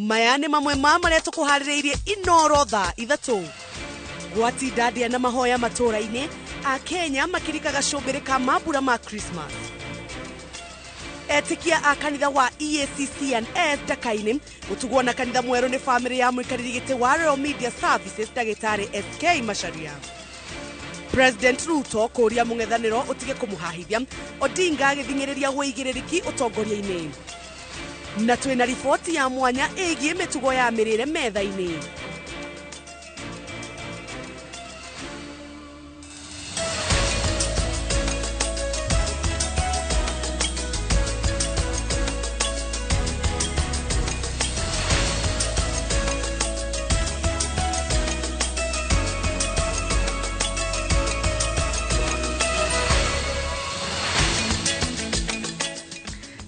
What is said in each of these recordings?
Maya nĩ mamwe ma marĩa tũkũharĩrĩirie Inoro thaa 3. Gwatinda ndĩa na mahoya matũũra-inĩ, Akenya makĩrika gacũmbĩrĩ ka mambura ma Christmas. Etĩkia a kanitha wa EACC&S Ndaka-inĩ gũtugwo na kanitha mwerũ nĩ bamĩrĩ ya mũikarĩri gĩtĩ wa Royal Media Services Ndagĩtarĩ SK Macharia. President Ruto kũria mũng'ethanĩro ũtige kũmũhahithia, Odinga agĩthing'ĩrĩria wĩigĩrĩrĩki ũtongoria-inĩ. Na twĩna riboti ya mwanya ĩgiĩ mĩtugo ya mĩrĩre metha-inĩ.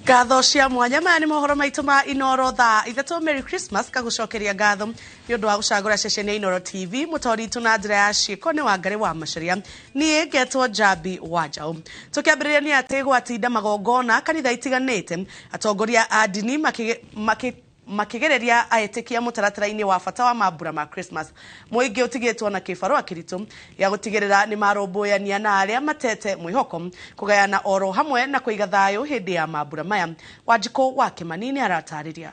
Ngatho cia mwanya. Maya nĩ mohoro maitũ ma Inoro thaa 3. Merry Christmas. Kagũcokeria ngatho nĩ ũndũ wa gũcagũra ceceni ya Inoro TV. Mũtori witũ na njĩra ya ciĩko nĩ Wangarĩ wa Macharia, niĩ ngetwo Njambi wa Njaũ. Tũkĩambĩrĩria nĩ atĩ gwatinda magongona kanitha itiganĩte, atongoria a ndini makĩ makĩgereria aĩtĩkia mũtaratara-inĩ wa bata wa mambura ma Christmas. Mũingĩ ũtigĩtwo na kĩbarũa kĩritũ gĩa gũtigĩrĩra nĩ marũmbũyania na arĩa matete mwĩhoko, kũgayana oro hamwe na kũiga thayũ hĩndĩ ya mambura maya. Wanjikũ wa Kĩmani nĩ aratarĩria.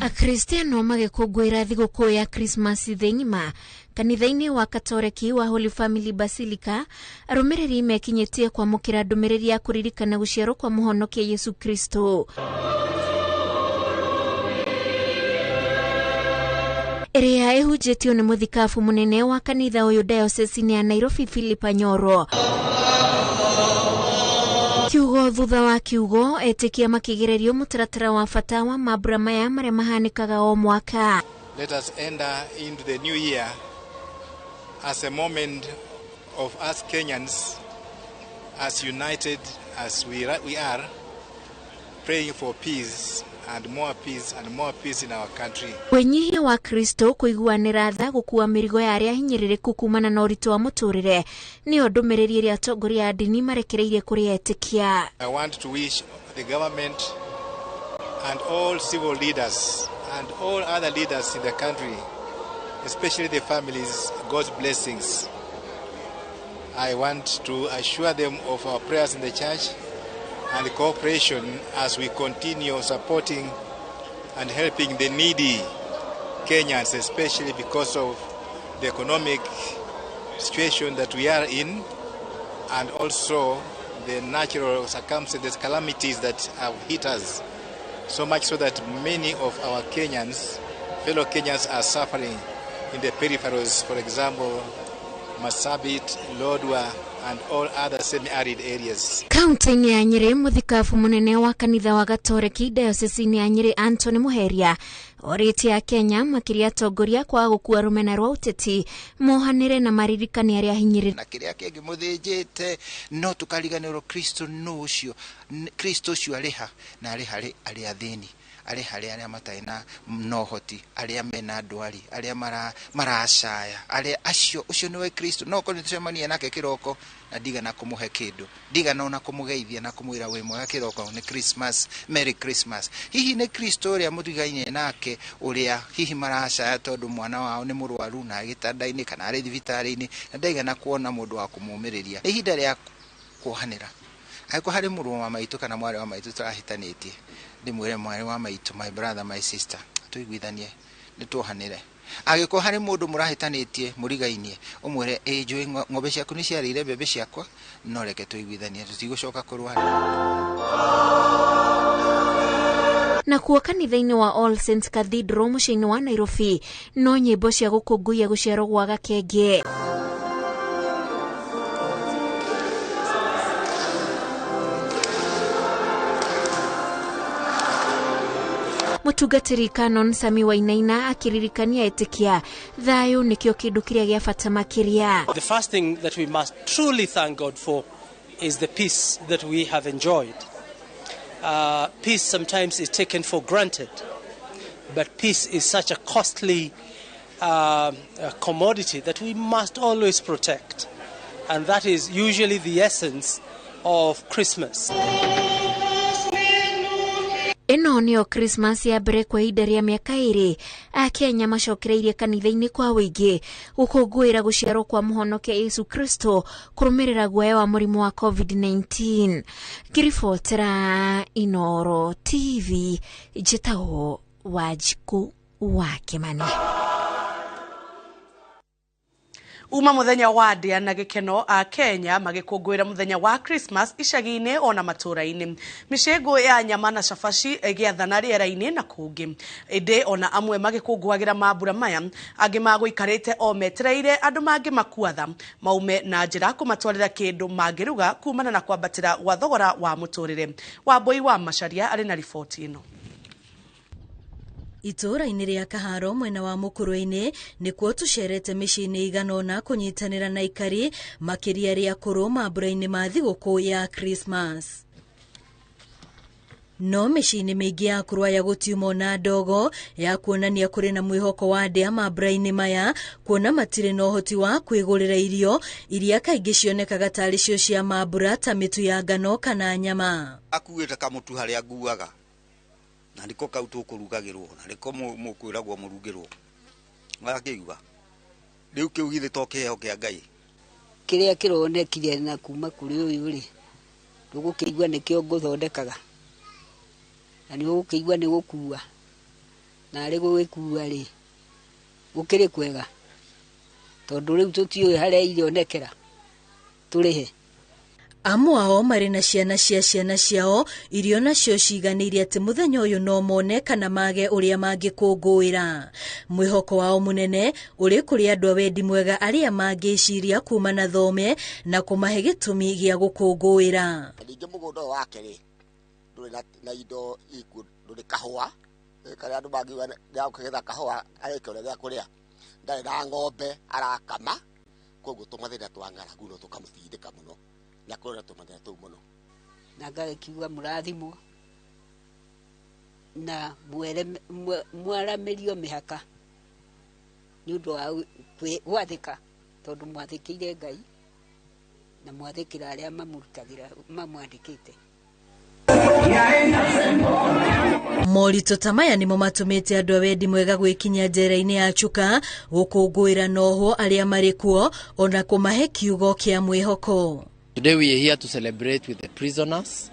Akristiano magĩkũngũĩra thigũkũ ya Krismasi thĩ ng'ima kanitha-inĩ wa Katoreki wa Holy Family Basilica, arũmĩrĩri mekinyĩtie kwamũkĩra ndũmĩrĩri ya kũririkana gũciarwo kwa mũhonokia Yesu Kristo, ĩrĩa ĩhunjĩtio nĩ mũthikabu mũnene wa kanitha ũyũ diocese-inĩ ya Nairobi, Philip Anyoro. Kiugo thutha wa kiugo, etĩkia makĩgererio mũtaratara wa bata wa mambura maya marĩa mahanĩkaga o mwaka. Let us enter into the new year as a moment of us Kenyans, as united as we are, praying for peace and more peace and more peace in our country. Wĩnyihia wa Kristo, kũiguanĩra tha, gũkua mĩrigo ya arĩa hinyĩrĩrĩku kumana na ũritũ wa mũtũrĩre, nĩyo ndũmĩrĩri ĩrĩa atongoria a ndini marekereirie kũrĩ etĩkia. I want to wish the government and all civil leaders and all other leaders in the country, especially the families, God's blessings. I want to assure them of our prayers in the church and the cooperation as we continue supporting and helping the needy Kenyans, especially because of the economic situation that we are in and also the natural circumstances, calamities that have hit us, so much so that many of our Kenyans, fellow Kenyans, are suffering in the peripherals, for example, Marsabit, Lodwar, and all other semi-arid areas. Kaunti-inĩ ya Nyĩrĩ, mũthikabu mũnene wa kanitha wa Gatoreki diocese-inĩ ya Nyĩrĩ, Anthony Muheria, orĩtie Akenya makĩria atongoria kwaga gũkua rũmena rwa ũteti, mohanĩre na maririkane arĩa ahinyĩrĩrĩku. Na kĩrĩa kĩngĩ mũthĩnjĩte no tũkariganĩrwo Kristo nũ ũcio. Kristo ũcio arĩ ha? Na arĩ harĩ arĩa athĩni, arĩ harĩ arĩa matarĩ na ũhoti, arĩa mena ndwari, arĩa maracaya, arĩa acio, ũcio nĩwe Kristo. No korwo nĩtũcemania nake kĩroko na ndigana kũmũhe kĩndũ, ndigana ona kũmũgeithia na kũmwĩra wĩ mwega kĩroko, nĩ Christmas, Merry Christmas. Hihi nĩ Kristo ũrĩa mũtigaine nake, ũrĩa hihi maracaya tondũ mwana wao nĩ mũrwaru na gĩtanda-inĩ kana arĩ thibitarĩ-inĩ na ndaigana kuona mũndũ wa kũmũmĩrĩria. Nĩ ihinda rĩa kuohanĩra. Angĩkorwo harĩ mũrũ wa maitũ kana mwarĩ wa maitũ tũrahĩtanĩtie, ndĩmwĩre, mwarĩ wa maitũ, my brother, my sister, tũiguithanie, nĩ tuohanĩre. Angĩkorwo harĩ mũndũ mũrahĩtanĩtie mũrigainie, ũmwĩre, ĩ njũĩ ng'ombe ciaku nĩ ciarĩire mbembe ciakwa, no reke tũiguithanie, tũtigũcoka kũrũana. Nakuo kanitha-inĩ wa All Saints Cathedral mũciĩ-inĩ wa Nairobi, no nyĩmbo cia gũkũngũiya gũciarwo gwa gakenge. Mũtungatĩri Canon Sami Wainaina akĩririkania etĩkia thayũ nĩkĩo kĩndũ kĩrĩa gĩa bata makĩria. The first thing that we must truly thank God for is the peace that we have enjoyed. Peace sometimes is taken for granted, but peace is such a costly commodity that we must always protect. And that is usually the essence of Christmas. Ĩno nĩyo Christmas ya mbere kwa ihinda rĩa mĩaka 2 Akenya macokereirie kanitha-inĩ kwa wĩingĩ gũkũngũĩra gũciarwo kwa mũhonokia Yesu Kristo kũrũmĩrĩra guoya wa mũrimũ wa COVID-19. Ngĩribotera Inooro TV, njĩtagwo Wanjikũ wa Kĩmani. Uma muthenya wa ndĩa na gĩkeno a Kenya magĩkũngũĩra mũthenya wa Christmas icagi-inĩ ona matũũra-inĩ. Mĩcĩngũ ya nyama na cabaci ĩgĩathana rĩera-inĩ na kũngĩ. Ĩndĩ ona amwe magĩkũngũagĩra mambura maya, angĩ magũikarĩte o metereire andũ mangĩ makuatha maume na njĩra kũmatwarĩra kĩndũ mangĩruga kumana na kwambatĩra gwa thogora wa mũtũrĩre. Wambui wa Macharia arĩ na riboti ĩno. Itũũra-inĩ rĩa Kaharo mwena wa Mũkũrwe-inĩ nĩkuo tũcerete mĩciĩ-inĩ igana ũna kũnyitanĩra na aikari makĩria arĩa akũrũ mambura-inĩ ma thigũkũ ya Christmas. No mĩciĩ-inĩ mĩingĩ ya akũrũ aya gũtiuma ona ndogo ya kuonania kũrĩ na mwĩhoko wa ndĩa mambura-inĩ maya, kuona matirĩ na ũhoti wa kwĩgũrĩra irio iria kaingĩ cionekaga tarĩ cio cia mambura ta mĩtu ya ngano kana nyama. Akuĩte kamũtu harĩa nguaga na niko kau tũkũrugagĩrwo na niko mũkwĩragwo mũrugĩrwo wakĩigua rĩu kĩu githĩ to kĩheo kĩa Ngai. Kĩrĩa kĩronekire na kuma kũrĩ ũyũ rĩ, ndũgũkĩigua nĩkĩo ngũthondekaga na nĩũgũkĩigua nĩ gũkua, na arĩ gũgĩkua rĩ gũkĩrĩ kwega tondũ rĩu tũtiũĩ harĩa irionekera tũrĩhe. Amwe ao marĩ na ciana cia ciana ciao irio nacio ciganĩire atĩ mũthenya ũyũ no mone kana mage ũrĩa mangĩkũngũĩra. Mwĩhoko wao mũnene ũrĩ kũrĩ andũ a wendi mwega arĩa mangĩciria kuma na thome na kũmahe gĩtũmi gĩa gũkũngũĩra. Ningĩ mũgũnda ũyũ wake rĩ ndũrĩ na indo ikuo, ndũrĩ kahũa karĩa andũ mangiuga nĩakũgetha kahũa arĩke ũrĩa gĩa kũrĩa, ndarĩ na ng'ombe arakama, koguo tũmathĩna twa ng'aragu no tũkamũtindĩka mũno na kũrora tũmathĩna tũu mũno. Na ngagĩkiuga mũrathimwo na mwaramĩrio mĩhaka nĩ ũndũ wa gwathĩka, tondũ mwathĩkĩire Ngai na mwathĩkĩra arĩa mamũrutagĩra mamwandĩkĩte. Moritũ ta maya nĩmo matũmĩte andũ a wendi mwega gwĩkinyia njera-inĩ ya Chuka gũkũngũĩra na ohwo arĩa marĩ kuo ona kũmahe kiugo kĩa mwĩhoko. Today we are here to celebrate with the prisoners,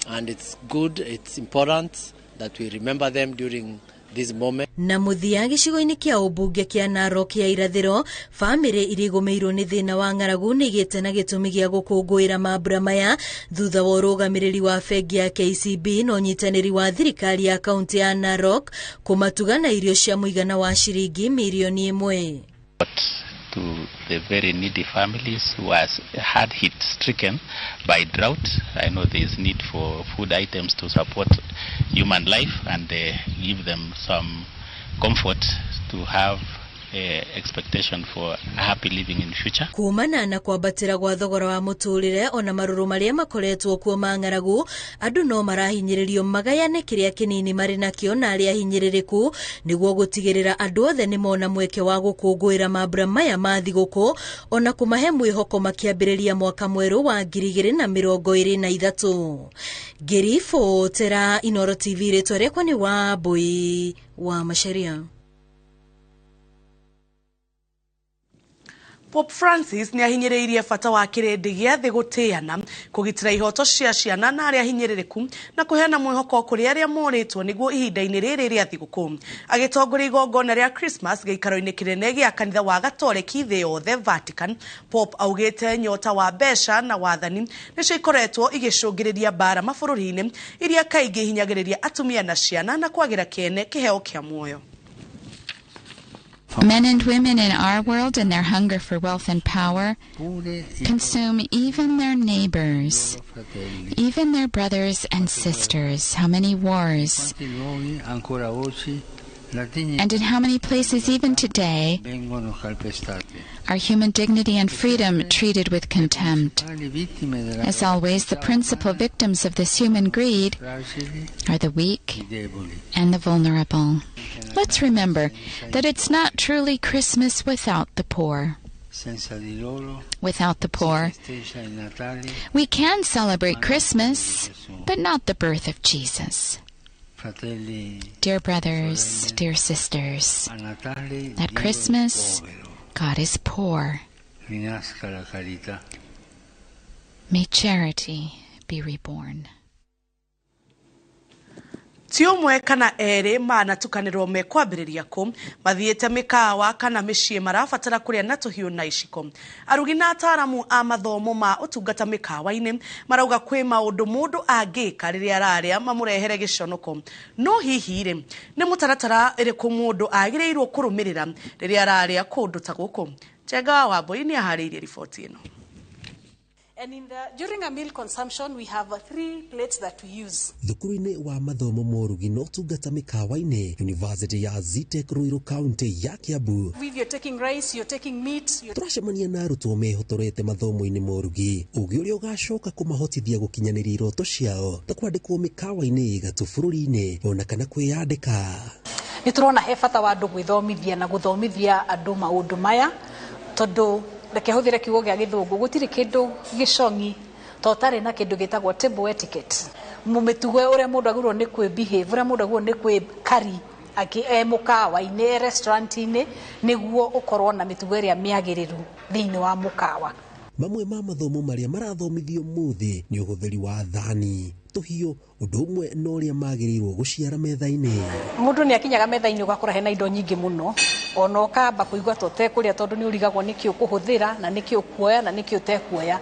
and it's good, it's important that we remember them during this moment. Na mũthia gĩcigo-inĩ kĩa ũmbunge kĩa Narok ya irathĩro, bamĩrĩ iria igũmĩirwo nĩ thĩna wa ng'aragu nĩ igĩte na gĩtũmi gĩa gũkũngũĩra mambura maya thutha wa ũrũgamĩrĩri wa bengi ya KCB na ũnyitanĩri wa thirikari ya kaunti ya Narok kũmatuga na irio cia mũigana wa ciringi mirioni 1. To the very needy families who are hard hit stricken by drought. I know there is need for food items to support human life and give them some comfort to have expectation for happy living in future. Kumana na kwambatĩra gwa thogora wa mũtũrĩre ona marũrũ marĩa makoretwo kuo ma ng'aragu, andũ no marahinyĩrĩrio magayane kĩrĩa kĩnini marĩ nakĩo na arĩa ahinyĩrĩrĩku nĩguo gũtigĩrĩra andũ othe nĩmona mweke wa gũkũngũĩra mambura maya ma thigũkũ ona kũmahe mwĩhoko makĩambĩrĩria mwaka mwerũ wa 2023. Ngĩribotera Inooro TV, rĩtwa rĩakwa nĩ Wambui wa Macharia. Pope Francis nĩ ahinyĩrĩirie bata wa kĩrĩndĩ gĩa thĩ gũtĩana, kũgitĩra ihoto cia ciana na arĩa ahinyĩrĩrĩku na kũheana mwĩhoko kũrĩ arĩa morĩtwo nĩguo ihinda-inĩ rĩrĩ rĩa thigũkũ. Agĩtongoria igongona rĩa Christmas gĩikaro-inĩ kĩnene gĩa kanitha wa Gatoreki thĩ yothe Vatican, Pope augĩte nyota wa mbeca na wathani nĩcio ikoretwo igĩcũngĩrĩria mbara mabũrũri-inĩ iria kaingĩ ihinyagĩrĩria atumia na ciana na kwagĩra kĩene kĩheo kĩa muoyo. Men and women in our world, in their hunger for wealth and power, consume even their neighbors, even their brothers and sisters. How many wars, and in how many places even today are human dignity and freedom treated with contempt? As always, the principal victims of this human greed are the weak and the vulnerable. Let's remember that it's not truly Christmas without the poor. Without the poor, we can celebrate Christmas, but not the birth of Jesus. Dear brothers, dear sisters, at Christmas, God is poor. May charity be reborn. Ti ũmwe kana erĩ manatukanĩrwo mekwambĩrĩria kũ mathiĩte mĩkawa kana mĩciĩ marabatara kũrĩa na tũhiũ na iciko. Arugi na ataaramu a mathomo ma ũtungata mĩkawa-inĩ marauga kwĩ maũndũ mũndũ angĩka rĩrĩa ararĩa mamũrehere gĩconoko. No hihi rĩ, nĩ mũtaratara ĩrĩkũ mũndũ agĩrĩirwo kũrũmĩrĩra rĩrĩa ararĩa kũndũ ta gũkũ? Njenga wa Wambui nĩ aharĩirie riboti ĩno. And during a meal consumption, we have 3 plates that we use. Thukuru-inĩ wa mathomo ma ũrugi na ũtungata mĩkawa-inĩ University ya Zetech Ruiru County ya Kiambu. If you're taking rice, you're taking meat. Tũracemania na arutwo mehotorete mathomo-inĩ ma ũrugi, ũgĩ ũrĩa ũgacoka kũmahotithia gũkinyanĩria iroto ciao ta kwandĩkwo mĩkawa-inĩ gatũ bũrũri-inĩ ona kana kwĩyandĩka. Nĩ tũrona he bata wa andũ gwĩthomithia na gũthomithia andũ maũndũ maya tondũ reke hũthĩre kiugo gĩa gĩthũngũ gũtirĩ kĩndũ gĩcong'i to ũtarĩ na kĩndũ gĩtagwo table etiquette. Mĩtugo ũrĩa mũndũ agĩrĩirwo nĩ kwĩ behave, ũrĩa mũndũ agĩrĩirwo nĩ kwĩ carry e mũkawa-inĩ, e restaurant-inĩ, nĩguo ũkorwo na mĩtugo ĩrĩa mĩagĩrĩru thĩinĩ wa mũkawa. Mamwe ma mathomo marĩa marathomithio mũthĩ nĩ ũhũthĩri wa thani, tũhiũ, ũndũ ũmwe na ũrĩa magĩrĩirwo gũciara metha-inĩ. Mũndũ nĩ akinyaga metha-inĩ ũgakora hena indo nyingĩ mũno, ona ũkamba kũigua ta ũtekũrĩa tondũ nĩ ũrigagwo nĩkĩ ũkũhũthĩra na nĩkĩ ũkuoya na nĩkĩ ũtekuoya.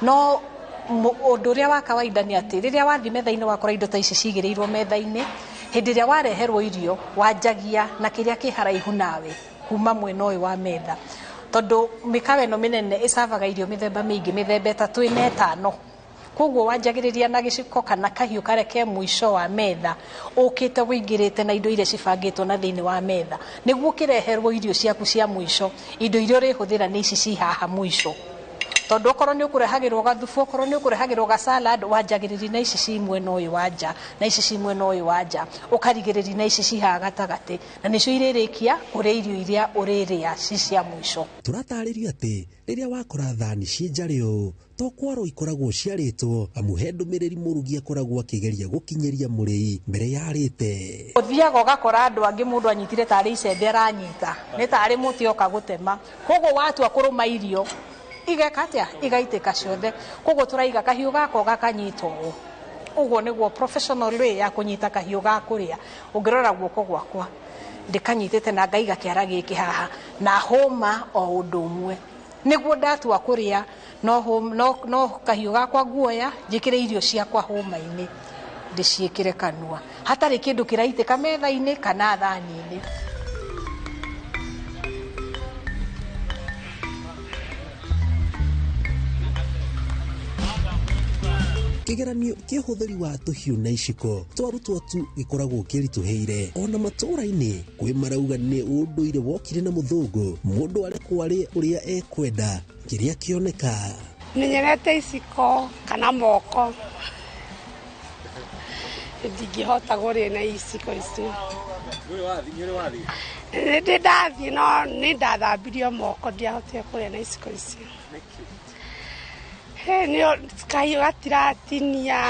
No ũndũ ũrĩa wa kawaida nĩ atĩ rĩrĩa wathiĩ metha-inĩ wakora indo ta ici cigĩrĩirwo metha-inĩ, hĩndĩ ĩrĩa wareherwo irio wanjagia na kĩrĩa kĩ haraihu nawe kuma mwena ũyũ wa metha. Tondũ mĩkawa ĩno mĩnene ĩcavaga irio mĩthemba mĩingĩ, mĩthemba 3 na 5. Koguo wanjagĩrĩria na gĩciko kana kahiũ karĩa ke mũico wa metha ũkĩte wĩingĩrĩte na indo iria cibangĩtwo na thĩinĩ wa metha nĩguo ũkĩreherwo irio ciaku cia mũico, indo iria ũrĩhũthĩra nĩ ici ci haha mũico. Tondũ okorwo nĩ ũkũrehagĩrwo gathubu, okorwo nĩ ũkũrehagĩrwo ga salad, wanjagĩrĩria na ici ci mwena ũyũ wa nja, na ici ci mwena ũyũ wa nja, ũkarigĩrĩria na ici ci haha gatagatĩ, na nĩcio irĩrĩkia kũrĩa irio iria ũrĩrĩa ci cia mũico. Tũratarĩrio atĩ rĩrĩa wakora thani ciĩ njarĩ ũũ to kwarwo ikoragwo ciarĩtwo, amu he ndũmĩrĩri mũrugi akoragwo akĩgeria gũkinyĩria mũrĩi mbere yarĩte. Ũthiaga ũgakora andũ angĩ mũndũ anyitire tarĩ icembe aranyita, nĩ tarĩ mũtĩ oka gũtema, koguo watua kũrũma irio igeka atĩa, igaitĩka ciothe. Koguo tũraiga kahiũ gaka gakanyitwo ũũ. Ũguo nĩguo professional way ya kũnyita kahiũ ga kũrĩa. Ũngĩrora guoko gwakwa ndĩkanyitĩte na ngaiga kĩara gĩkĩ haha na hũma o ũndũ ũmwe, nĩguo ndatua kũrĩa no kahiũ gakwa nguoya njĩkĩre irio ciakwa hũma-inĩ ndĩciĩkĩre kanua hatarĩ kĩndũ kĩraitĩka metha-inĩ kana thani-inĩ. Kĩgeranio kĩa ũhũthĩri wa tũhiũ na iciko twarutwo tu gĩkoragwo kĩritũhĩire ona matũũra-inĩ kwĩ marauga nĩ ũndũire wokire na mũthũngũ, mũndũ arekwo arĩe ũrĩa ekwenda kĩrĩa kĩoneka. Menyerete iciko kana moko, ndingĩhota kũrĩa na iciko icio. Nĩ ndathiĩ no nĩ ndathambirio moko, ndiahotire kũrĩa na iciko icio. Nĩ kahiũ gatiratinia,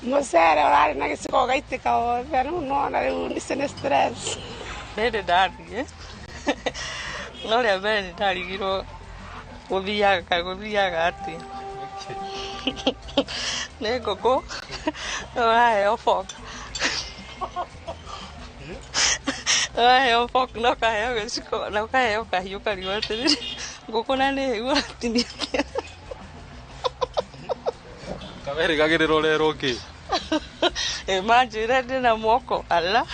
mũcere ũrarĩ na gĩciko ũgaitĩka wothe, rĩu nĩwona rĩu icio nĩ stress. Rĩrĩ ndathiĩ no rĩa mbere nĩ ndarigirwo gũthiaga atĩa, nĩ ngũkũ ũraheo fork, ũraheo fork na ũkaheo gĩciko na ũkaheo kahiũ karigwo atĩrĩrĩ ngũkũ na nĩ hĩu ũratinia atĩa. Kawerĩgagĩrĩra ũrerwo kĩ? Manjĩre ndĩna moko ala.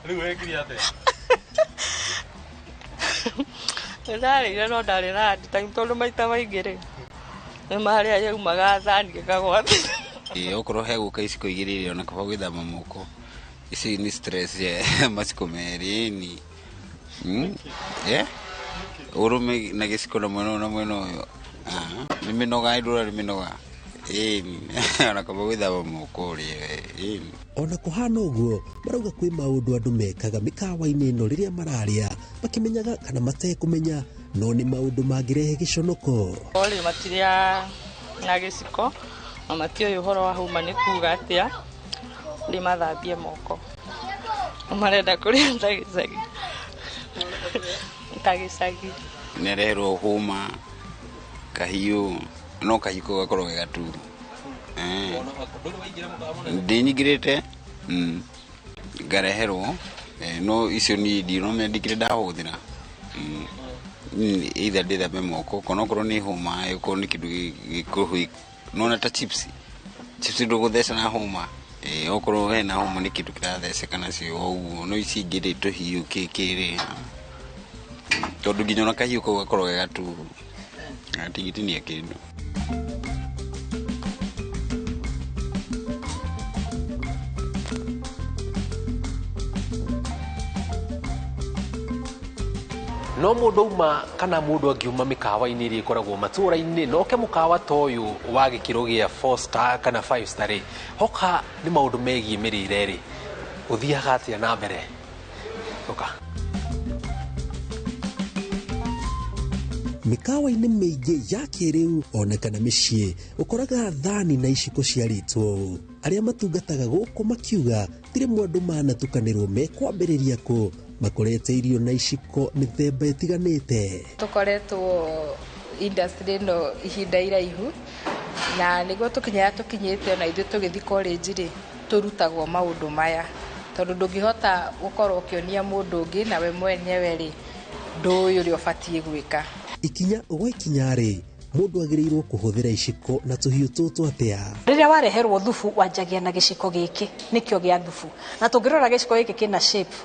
Rĩu wekire atĩa? Nĩ ndarĩire no ndarĩ na hard time tondũ maita maingĩ rĩ nĩ marĩa yaumaga thani ĩkagwa thĩ. Okorwo hegũka iciko 2 ona kaba gwĩthamba moko, ici nĩ stress ya maciko merĩ ni ũrũme na gĩciko na mwena ũyũ na mwena ũyũ, nĩ mĩnoga ndũra nĩ mĩnoga ĩni, ona kaba gwĩthamba moko ũrĩe ĩni. Ona kũhana ũguo marauga kwĩ maũndũ andũ mekaga mĩkawa-inĩ ĩno rĩrĩa mararĩa makĩmenyaga kana matekũmenya, no nĩ maũndũ mangĩrehe gĩconoko. Olĩ matirĩa na gĩciko na matiũĩ ũhoro wa hũma nĩ kuga atĩa rĩ mathambie moko marenda kũrĩa ta gĩcagi ta gĩcagi. Nĩareherwo hũma kahiũ no kahiũ kau gakorwo ge gaturu. Ndĩnyingĩrĩte ngareherwo no icio niĩ ndinomenya ndikĩrĩ ndahũthĩra. Either ndĩthambe moko kana okorwo nĩ hũma okorwo nĩ kĩndũ gĩkũhĩ nona ta chips chips ndũgũtheca na hũma. Okorwo hena hũma nĩ kĩndũ kĩratheceka nacio ũguo no ici ingĩ rĩ tũhiũ kĩkĩ rĩ tondũ nginya ona kahiũ kau gakorwo ge gaturu gatingĩtinia kĩndũ. No mundu uma kana mundu angiuma mikawa-inĩ ĩrĩa ĩkoragwo matũra-inĩ na oke mũkawa ta ũyũ wa gĩkĩro gĩa 4 star kana 5 star rĩ, hoka nĩ maũndũ megiĩ mĩrĩre rĩ, ũthiaga atĩa na mbere? Ũka. Mĩkawa-inĩ mĩingĩ ya kĩrĩu ona kana mĩciĩ ũkoraga thani na iciko ciarĩtwo. Arĩa matungataga gũkũ makiuga ti rĩmwe andũ manatukanĩrwo mekwambĩrĩria kũ makorete irio na iciko mĩthemba ĩtiganĩte. Tũkoretwo industry ĩno ihinda iraihu na nĩguo tũkinyaga tũkinyĩte ona ithuĩ tũgĩthiĩ college rĩ tũrutagwo maũndũ maya tondũ ndũngĩhota gũkorwo ũkĩonia mũndũ ũngĩ nawe mwenyewe rĩ ndũĩ ũrĩa ũbatiĩ gwĩka. Ikinya gwa ikinya rĩ mũndũ agĩrĩirwo kũhũthĩra iciko na tũhiũ tũtũ atĩa? Rĩrĩa wareherwo thubu wanjagia na gĩciko gĩkĩ nĩkĩo gĩa thubu, na tũngĩrora gĩciko gĩkĩ kĩna shape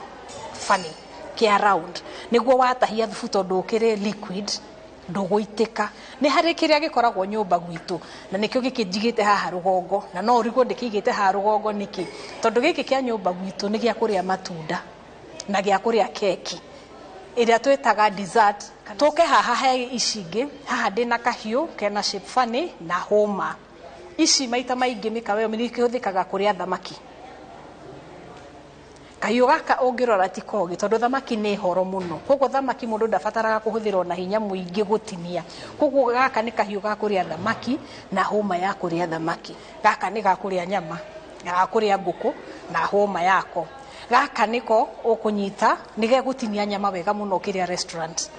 funny kĩa round nĩguo watahia thubu tondũ ũkĩrĩ liquid ndũgũitĩka. Nĩ harĩ kĩrĩa gĩkoragwo nyũmba gwitũ na nĩkĩo gĩkĩ njigĩte haha rũgongo, na no ũrigwo ndĩkĩigĩte haha rũgongo nĩkĩ, tondũ gĩkĩ kĩa nyũmba gwitũ nĩ gĩa kũrĩa matunda na gĩa kũrĩa keki ĩrĩa twĩtaga dessert. Tũke haha he ici ingĩ, haha ndĩna kahiũ kena shape funny na hũma. Ici maita maingĩ mĩkawa ĩyo nĩkĩhũthĩkaga kũrĩa thamaki. Kahiũ gaka ũngĩrora ti kogĩ tondũ thamaki nĩ horo mũno, koguo thamaki mũndũ ndabataraga kũhũthĩra ona hinya mũingĩ gũtinia, koguo gaka nĩ kahiũ ga kũrĩa thamaki na hũma ya kũrĩa thamaki. Gaka nĩ ga kũrĩa nyama, ga kũrĩa ngũkũ na hũma yako. Gaka nĩko ũkũnyita nĩgegũtinia nyama wega mũno ũkĩrĩa restaurant.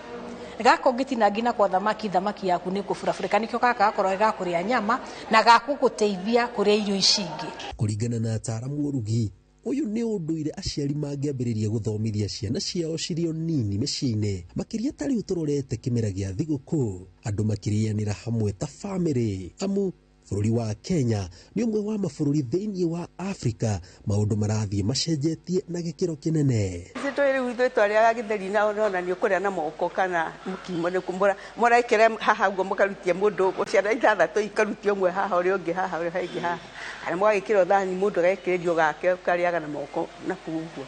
Gaka ũngĩtinangia nako thamaki, thamaki yaku nĩ ĩkũburaburĩka, nĩkĩo gaka gakorwo ga kũrĩa nyama na gakũgũteithia kũrĩa irio ici ingĩ. Kũringana na ataaramu ũrugi, ũyũ nĩ ũndũire aciari mangĩambĩrĩria gũthomithia ciana ciao cirĩ o nini mĩciĩ-inĩ, makĩria ta rĩu tũrorete kĩmera gĩa thigũkũ, andũ makĩrĩanĩra hamwe ta bamĩrĩ. Amu bũrũri wa Kenya nĩ ũmwe wa mabũrũri thĩinĩ wa Afrika maũndũ marathiĩ macenjetie na gĩkĩro kĩnene. Ithuĩ rĩu ithuĩ twarĩaga gĩtheri na ũrona nĩ ũkũrĩa na moko kana mũkimo nĩ mũraikĩra haha ũguo mũkarutia mũndũ ciana ithathatũ ikarutia ũmwe haha ũrĩa ũngĩ haha ũrĩa ũngĩ haha, kana mũgagĩkĩrwo thani mũndũ agekĩrĩrio gake ũkarĩaga na moko na kũu ũguo.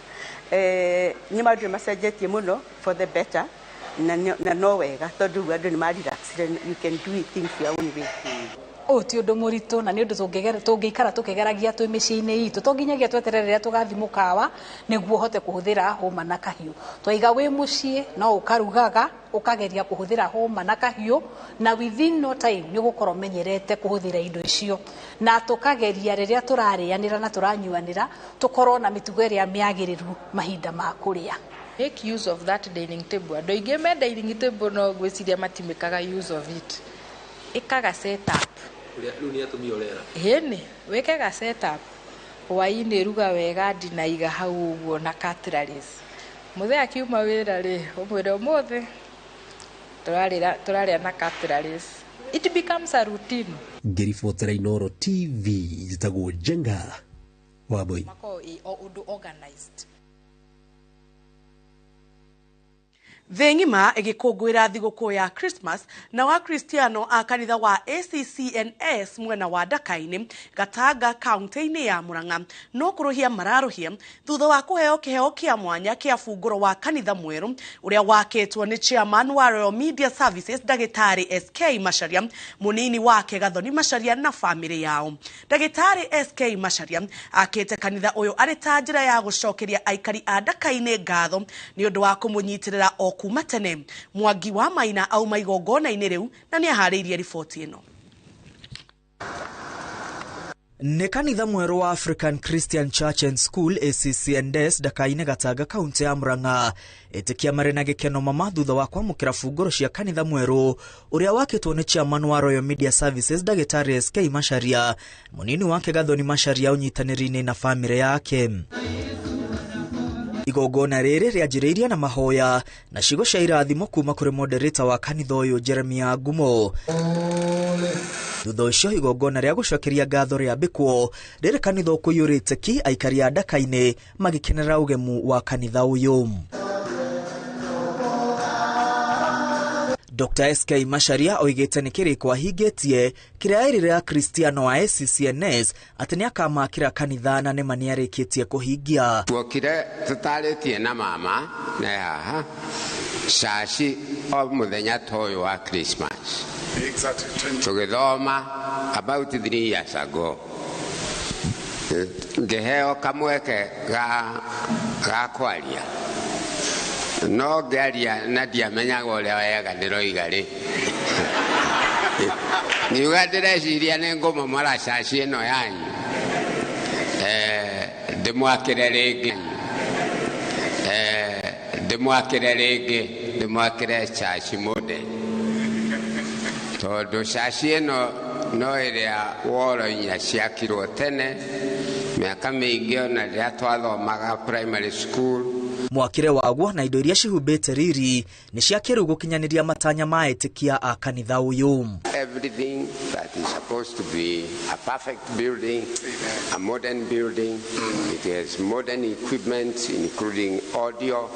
Nĩ maũndũ macenjetie mũno for the better na no wega tondũ rĩu andũ nĩ ma relaxire, you can do things your own way. Ũyũ ti ũndũ mũritũ na nĩ ũndũ tũngĩikara tũkĩgeragia twĩ mĩciĩ-inĩ itũ, to nginyagia tweterere rĩrĩa tũgathiĩ mũkawa nĩguo ũhote kũhũthĩra hũma na kahiũ. Twaiga wĩ mũciĩ no ũkarugaga ũkageria kũhũthĩra hũma na kahiũ na within no time nĩ ũgũkorwo ũmenyerete kũhũthĩra indo icio, na tũkageria rĩrĩa tũrarĩanĩra na tũranyuanĩra tũkorwo na mĩtugo ĩrĩa mĩagĩrĩru mahinda ma kũrĩa. Make use of that dining table. Andũ aingĩ me dining table no ngwĩciria matimĩkaga use of it. Ĩkaga set up. Rĩu nĩ atumia ũrera. Ĩni, wĩke ga set up. Hwaĩ-inĩ ruga wega ndinaiga hau ũguo na cutleries. Mũthee akiuma wĩra rĩ, ũmwĩre ũmũthĩ tũrarĩa na cutleries. It becomes a routine. Ngĩribotera Inooro TV, njĩtagwo Njenga Wambui. Makoragwo ĩ o ũndũ organized. Thĩ ng'ima ĩgĩkũngũĩra thigũkũ ya Christmas na Wakristiano a kanitha wa ACCNS mwena wa Ndaka-inĩ Gatanga kaunti-inĩ ya Murang'a no kũrũhia mararũhia thutha wa kũheo kĩheo kĩa mwanya kĩa bungũro wa kanitha mwerũ ũrĩa wakĩtwo nĩ chairman wa Royal Media Services Ndagĩtarĩ SK Macharia, mũnini wake Gathoni Macharia na bamĩrĩ yao. Ndagĩtarĩ SK Macharia akĩte kanitha ũyũ arĩ ta njĩra ya gũcokeria aikari a Ndaka-inĩ ngatho nĩ ũndũ wa kũmũnyitĩrĩra o kuma tene. Mwangi wa Maina auma igongona-inĩ rĩu na nĩ aharĩirie riboti ĩno. Nĩ kanitha mwerũ wa African Christian Church and School ACCNS Ndaka-inĩ Gatanga kaunti ya Murang'a ĩtĩkia marĩ na gĩkeno mama thutha wa kwamũkĩra bungũro cia kanitha mwerũ ũrĩa wakĩtwo nĩ chairman wa Royal Media Services Ndagĩtarĩ SK Macharia, mũnini wake Gathoni Macharia ũnyitanĩri-inĩ na bamĩrĩ yake. Igongona rĩrĩ rĩanjĩrĩirie na mahoya na ciugo cia irathimo kuma kũrĩ moderator wa kanitha ũyũ Jeremiah Ngumo. Thutha ũcio igongona rĩa gũcokeria ngatho rĩambĩkwo rĩrĩ kanitha ũkũiyũrĩte ki aikari a Ndaka-inĩ magĩkenera ũgemu wa kanitha ũyũ. Dr. SK Macharia oigĩte nĩ kĩrĩko ahingĩtie kĩrĩa erire Akristiano a ACCNS atĩ nĩakamakĩra kanitha na nĩma nĩarĩkĩtie kũhingia. Tuokire tũtarĩtie na mama na haha caci o mũthenya ta ũyũ wa Christmas. Tũgĩthoma about 3 years ago ngĩheo kamweke ga kwaria no ngĩaria na ndiamenyaga ũrĩa wega ndĩroiga rĩ ngiuga ndĩreciria nĩ ngũmomora caci ĩno yanyu ndĩmwakĩre rĩngĩ ndĩmwakĩre rĩngĩ ndĩmwakĩre caci model tondũ caci ĩno no ĩrĩa woro inya ciakirwo tene mĩaka mĩingĩ ona rĩrĩa twathomaga primary school. Mwakĩre waguo na indo iria cihumbĩte riri nĩ cia kĩrĩu gũkinyanĩria matanya ma etĩkia a kanitha ũyũ. Everything that is supposed to be a perfect building, a modern building, it has modern equipment including audio,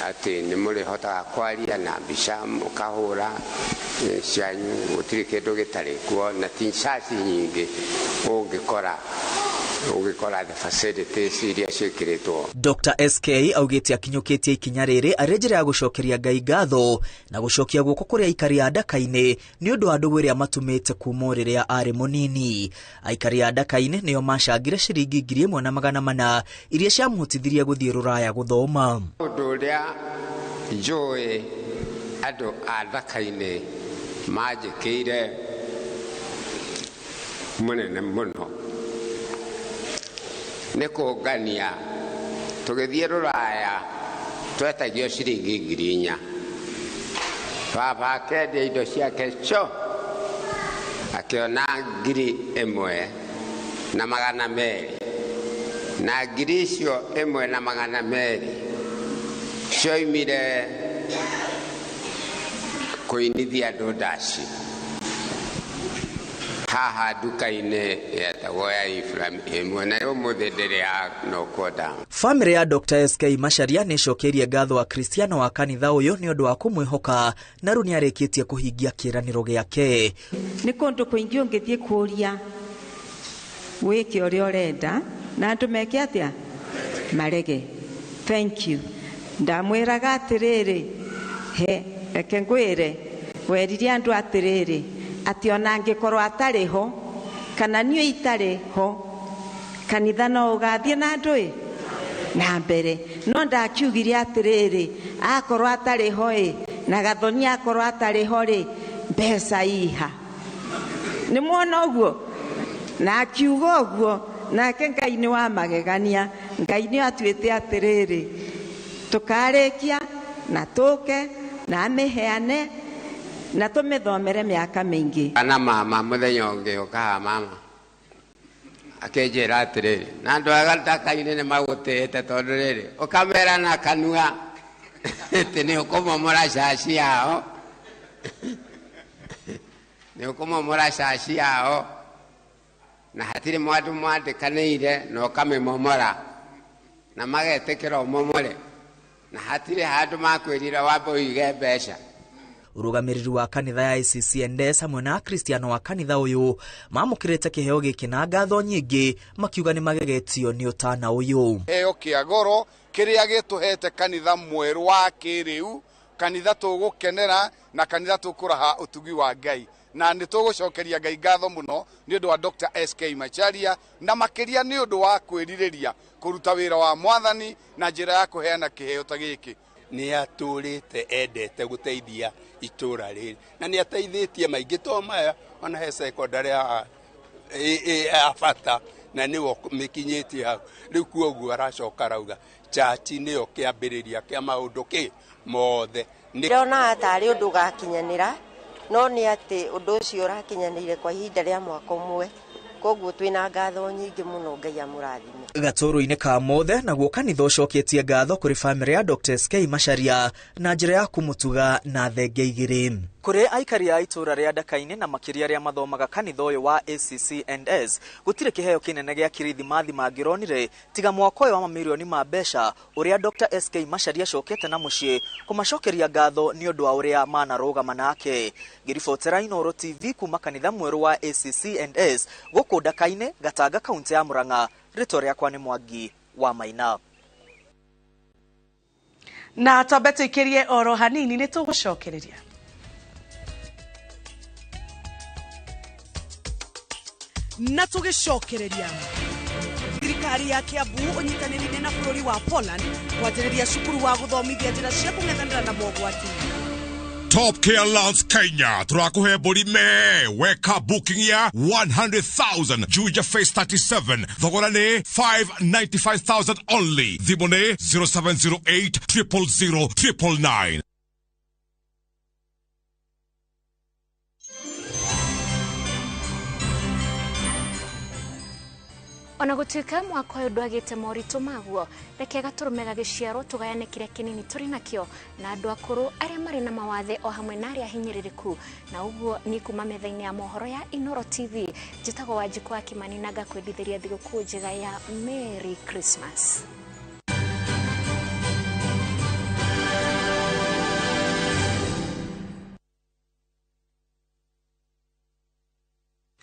atĩ nĩ mũrĩhotaga kwaria na mbica mũkahũra cianyu gũtirĩ kĩndũ gĩtarĩ kuo na ti caci nyingĩ ũngĩkora the facilities iria ciĩkĩrĩtwo. Dr. SK augĩte akinyũkĩtie ikinya rĩrĩ arĩ njĩra ya gũcokeria Ngai ngatho na gũcokia guoko kũrĩ aikari a Ndaka-inĩ nĩ ũndũ wa ndũgũ ĩrĩa matumĩte kuma rĩrĩa arĩ mũnini. Aikari a Ndaka-inĩ nĩo macangire ciringi 1400 iria ciamũhotithirie gũthiĩ Rũraya gũthoma. Ũndũ ũrĩa njũĩ andũ a Ndaka-inĩ manjĩkĩire mũnene mũno nĩ kũngania tũgĩthiĩ Rũraya twetagio ciringi 4,000. Baba akĩendia indo ciake cio akĩona 1,200 na ngiri icio 1,200 cioimire kũinithia andũ ndaci haha nduka-inĩ yetagwo ya Ibrahim na ũmũthĩ ndĩrĩ ya nokwo down. Famĩlĩ ya Dr. SK Macharia nĩ ĩcokeirie ngatho Akristiano wa kanitha ũyũ nĩ ũndũ wa kũmwĩhoka na rĩu nĩarĩkĩtie kũhingia kĩĩranĩro gĩake. Nĩ kũndũ kũingĩ ũngĩthiĩ kũũria wĩke ũrĩa ũrenda na andũ meke atĩa marege. Thank you. Ndamwĩraga atĩrĩrĩ, he reke ngwĩre werire andũ atĩrĩrĩ atĩ ona angĩkorwo atarĩ ho kana niĩ itarĩ ho kanitha no ũgathiĩ na andũ ĩ na mbere no ndakiugire atĩrĩrĩ akorwo atarĩ ho ĩ na Gathoni akorwo atarĩ ho rĩ mbeca iha nĩ mwona ũguo na akiuga ũguo nake Ngai nĩ wa magegania. Ngai nĩ atuĩte atĩrĩrĩ tũkarĩkia na tũke na amĩheane na tũmĩthomere mĩaka mĩingĩ. Kana mama mũthenya ũngĩ ũkaha mama akĩnjĩra atĩrĩrĩ na andũ a Ndaka-inĩ nĩ magũtĩĩte tondũ rĩrĩ ũkamera na kanua atĩ nĩ ũkũmomora caci yao nĩ ũkũmomora caci yao na hatirĩ mwandũ mwandĩkanĩire na ũkamĩmomora na magetĩkĩra ũmomore na hatirĩ handũ makwĩrire wambe ũige mbeca. Ũrũgamĩrĩri wa kanitha ya ACCNS hamwe na Akristiano wa kanitha ũyũ mamũkĩrĩte kĩheo gĩkĩ na ngatho nyingĩ makiuga nĩ magegetio nĩ ũtana ũyũ. Kĩheo kĩa goro kĩrĩa gĩtũhete kanitha mwerũ wa kĩrĩu, kanitha tũgũkenera na kanitha tũkũraha ũtugi wa Ngai na nĩ tũgũcokeria Ngai ngatho mũno nĩ ũndũ wa Dr. SK Macharia na makĩria nĩ ũndũ wa kwĩrirĩria kũruta wĩra wa mwathani na njĩra ya kũheana kĩheo ta gĩkĩ. Nĩ atũrĩte endete gũteithia itũra rĩrĩ na nĩ ateithĩtie maingĩ to maya Ona he secondary haha ya bata na nĩwe mĩkinyĩtie hau. Rĩu kuoguo aracoka arauga chachi nĩyo kĩambĩrĩria kĩa maũndũ kĩ mothe. Ndĩronaga tarĩ ũndũ ũgakinyanĩra, no nĩ atĩ ũndũ ũcio ũrakinyanĩire kwa ihinda rĩa mwaka ũmwe, koguo twĩna ngatho nyingĩ mũno. Ngai amũrathime. Gatũrũ-inĩ ka mothe naguo kanitha ũcoketie ngatho kũrĩ bamĩrĩ ya Dr. SK Macharia na njĩra ya kũmũtuga na thenge igĩrĩ. Kũrĩ aikari a itũra rĩa Ndaka-inĩ na makĩria arĩa mathomaga kanitha ũyũ wa ACC&S, gũtirĩ kĩheo kĩnene gĩa kirithimathi mangĩronire tiga mwaka ũyũ wa mamirioni ma mbeca ũrĩa Dr. SK Macharia acokete na mũciĩ kũmacokeria ngatho nĩ ũndũ wa ũrĩa manarũgama nake. Ngĩribotera Inooro TV kuma kanitha mwerũ wa ACC&S gũkũ Ndaka-inĩ, Gatanga, kaunti ya Murang'a, rĩtwa rĩakwa nĩ Mwangi wa Maina. Na twambe tũikĩrie oro hanini nĩ tũgũcokereria. Na tũgĩcokereria, thirikari ya Kiambu ũnyitanĩrĩire na bũrũri wa Poland kwanjĩrĩria cukuru wa gũthomithia njĩra cia kũng'ethanĩra na mogwati. Top Care Lounge Kenya turakuhe mbũri me weka booking ya 100,000 Juja Phase 37 thogora nĩ 595,000 only. Thimũ nĩ 0708 000 999. Ona gũtuĩka mwaka ũyũ ndwagĩte moritũ maguo, reke gatũrũme gagĩciarwo tũgayane kĩrĩa kĩnini tũrĩ nakĩo na andũ akũrũ arĩa marĩ na mawathe o hamwe na arĩa hinyĩrĩrĩku. Na ũguo niĩ kuma metha-inĩ ya mohoro ya Inooro TV njĩtagwo Wanjikũ wa Kimani na ngakwendithĩria thigũkũ njega ya Merry Christmas.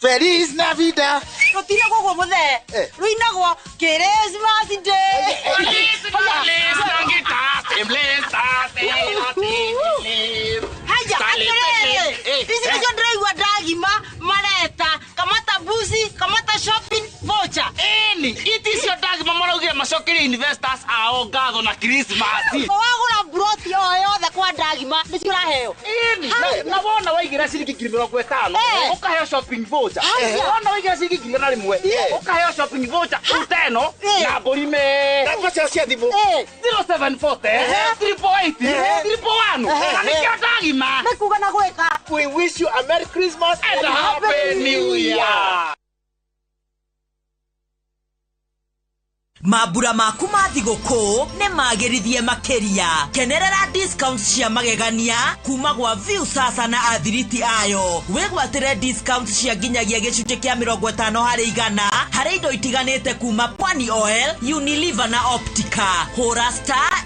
Feliz Navidad. Rutinagwo guo muthee, ruinagwo Christmas Day. Haya, atĩrĩrĩ, ici nĩcio ndĩraigua ndagima mareta kamata mbuzi, kamata shopping voucher. Ĩni, iti icio ndagima maraugire macokerie investors ao ngatho na Christmas. Wagũra mburoti o yothe kwa ndagima nĩcio ũraheo. Ĩni, na wona waigĩra ciringi 50,000 ũkaheo shopping voucher. Wona waigĩra ciringi 100,000 ũkaheo shopping voucher uteno na mbũri me. Namba cio cia thimũ 0740 388 311. Na nĩkĩo ndagima. Nĩ kuga na gwĩka. We wish you a Merry Christmas and a Happy New Year. Mambura maku ma thigũkũ nĩ magĩrithie makĩria. Kenerera discounts cia magegania kuma gwa View Sasa na athiriti ayo. Wĩgwatĩre discounts cia nginyagia gĩcunjĩ kĩa 50% harĩ indo itiganĩte kuma Pwani Oil, Unilever na Optica. Hũra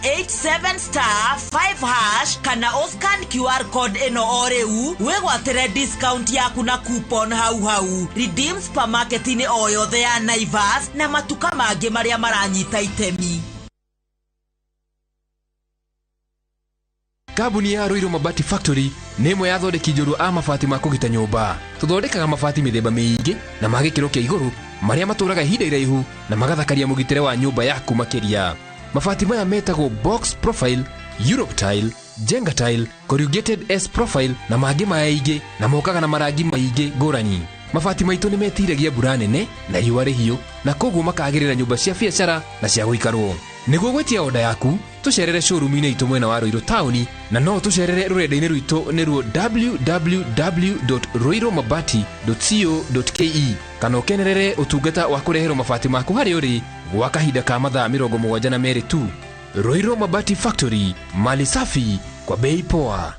*87*5# kana ũscan QR code ĩno o rĩu wĩgwatĩre discount yaku na coupon hau hau. Redeem supermarket-inĩ o yothe ya Naivas na matuka mangĩ marĩa maranyita itemi. Kambuni ya Ruiru Mabati Factory nĩ ĩmwe ya athondeki njorua a mabati ma kũgita nyũmba. Tũthondekaga mabati mĩthemba mĩingĩ na ma gĩkĩro kĩa igũrũ marĩa matũraga ihinda iraihu na magathakaria mũgitĩre wa nyũmba yaku makĩria. Mabati maya metagwo box profile, Europe tile, Jenga tile, corrugated S profile na mangĩ maingĩ na mokaga na marangi maingĩ ngũrani. Mabati maitũ nĩ metiragia mbura nene na riũa rĩhiũ na koguo makagĩrĩra nyũmba cia biacara na cia gũikarwo. Nĩguo gwĩtia oda yaku, tũcerere showroom-inĩ itũ mwena wa Ruiru taũni na no tũcerere rũrenda-inĩ rwitũ nĩruo www.ruirumabati.co.ke kana ũkenerere ũtungata wa kũreherwo mabati maku harĩa ũrĩ gwa kahinda ka mathaa 72 tu. Ruiru Mabati Factory, mali safi kwa bei poa.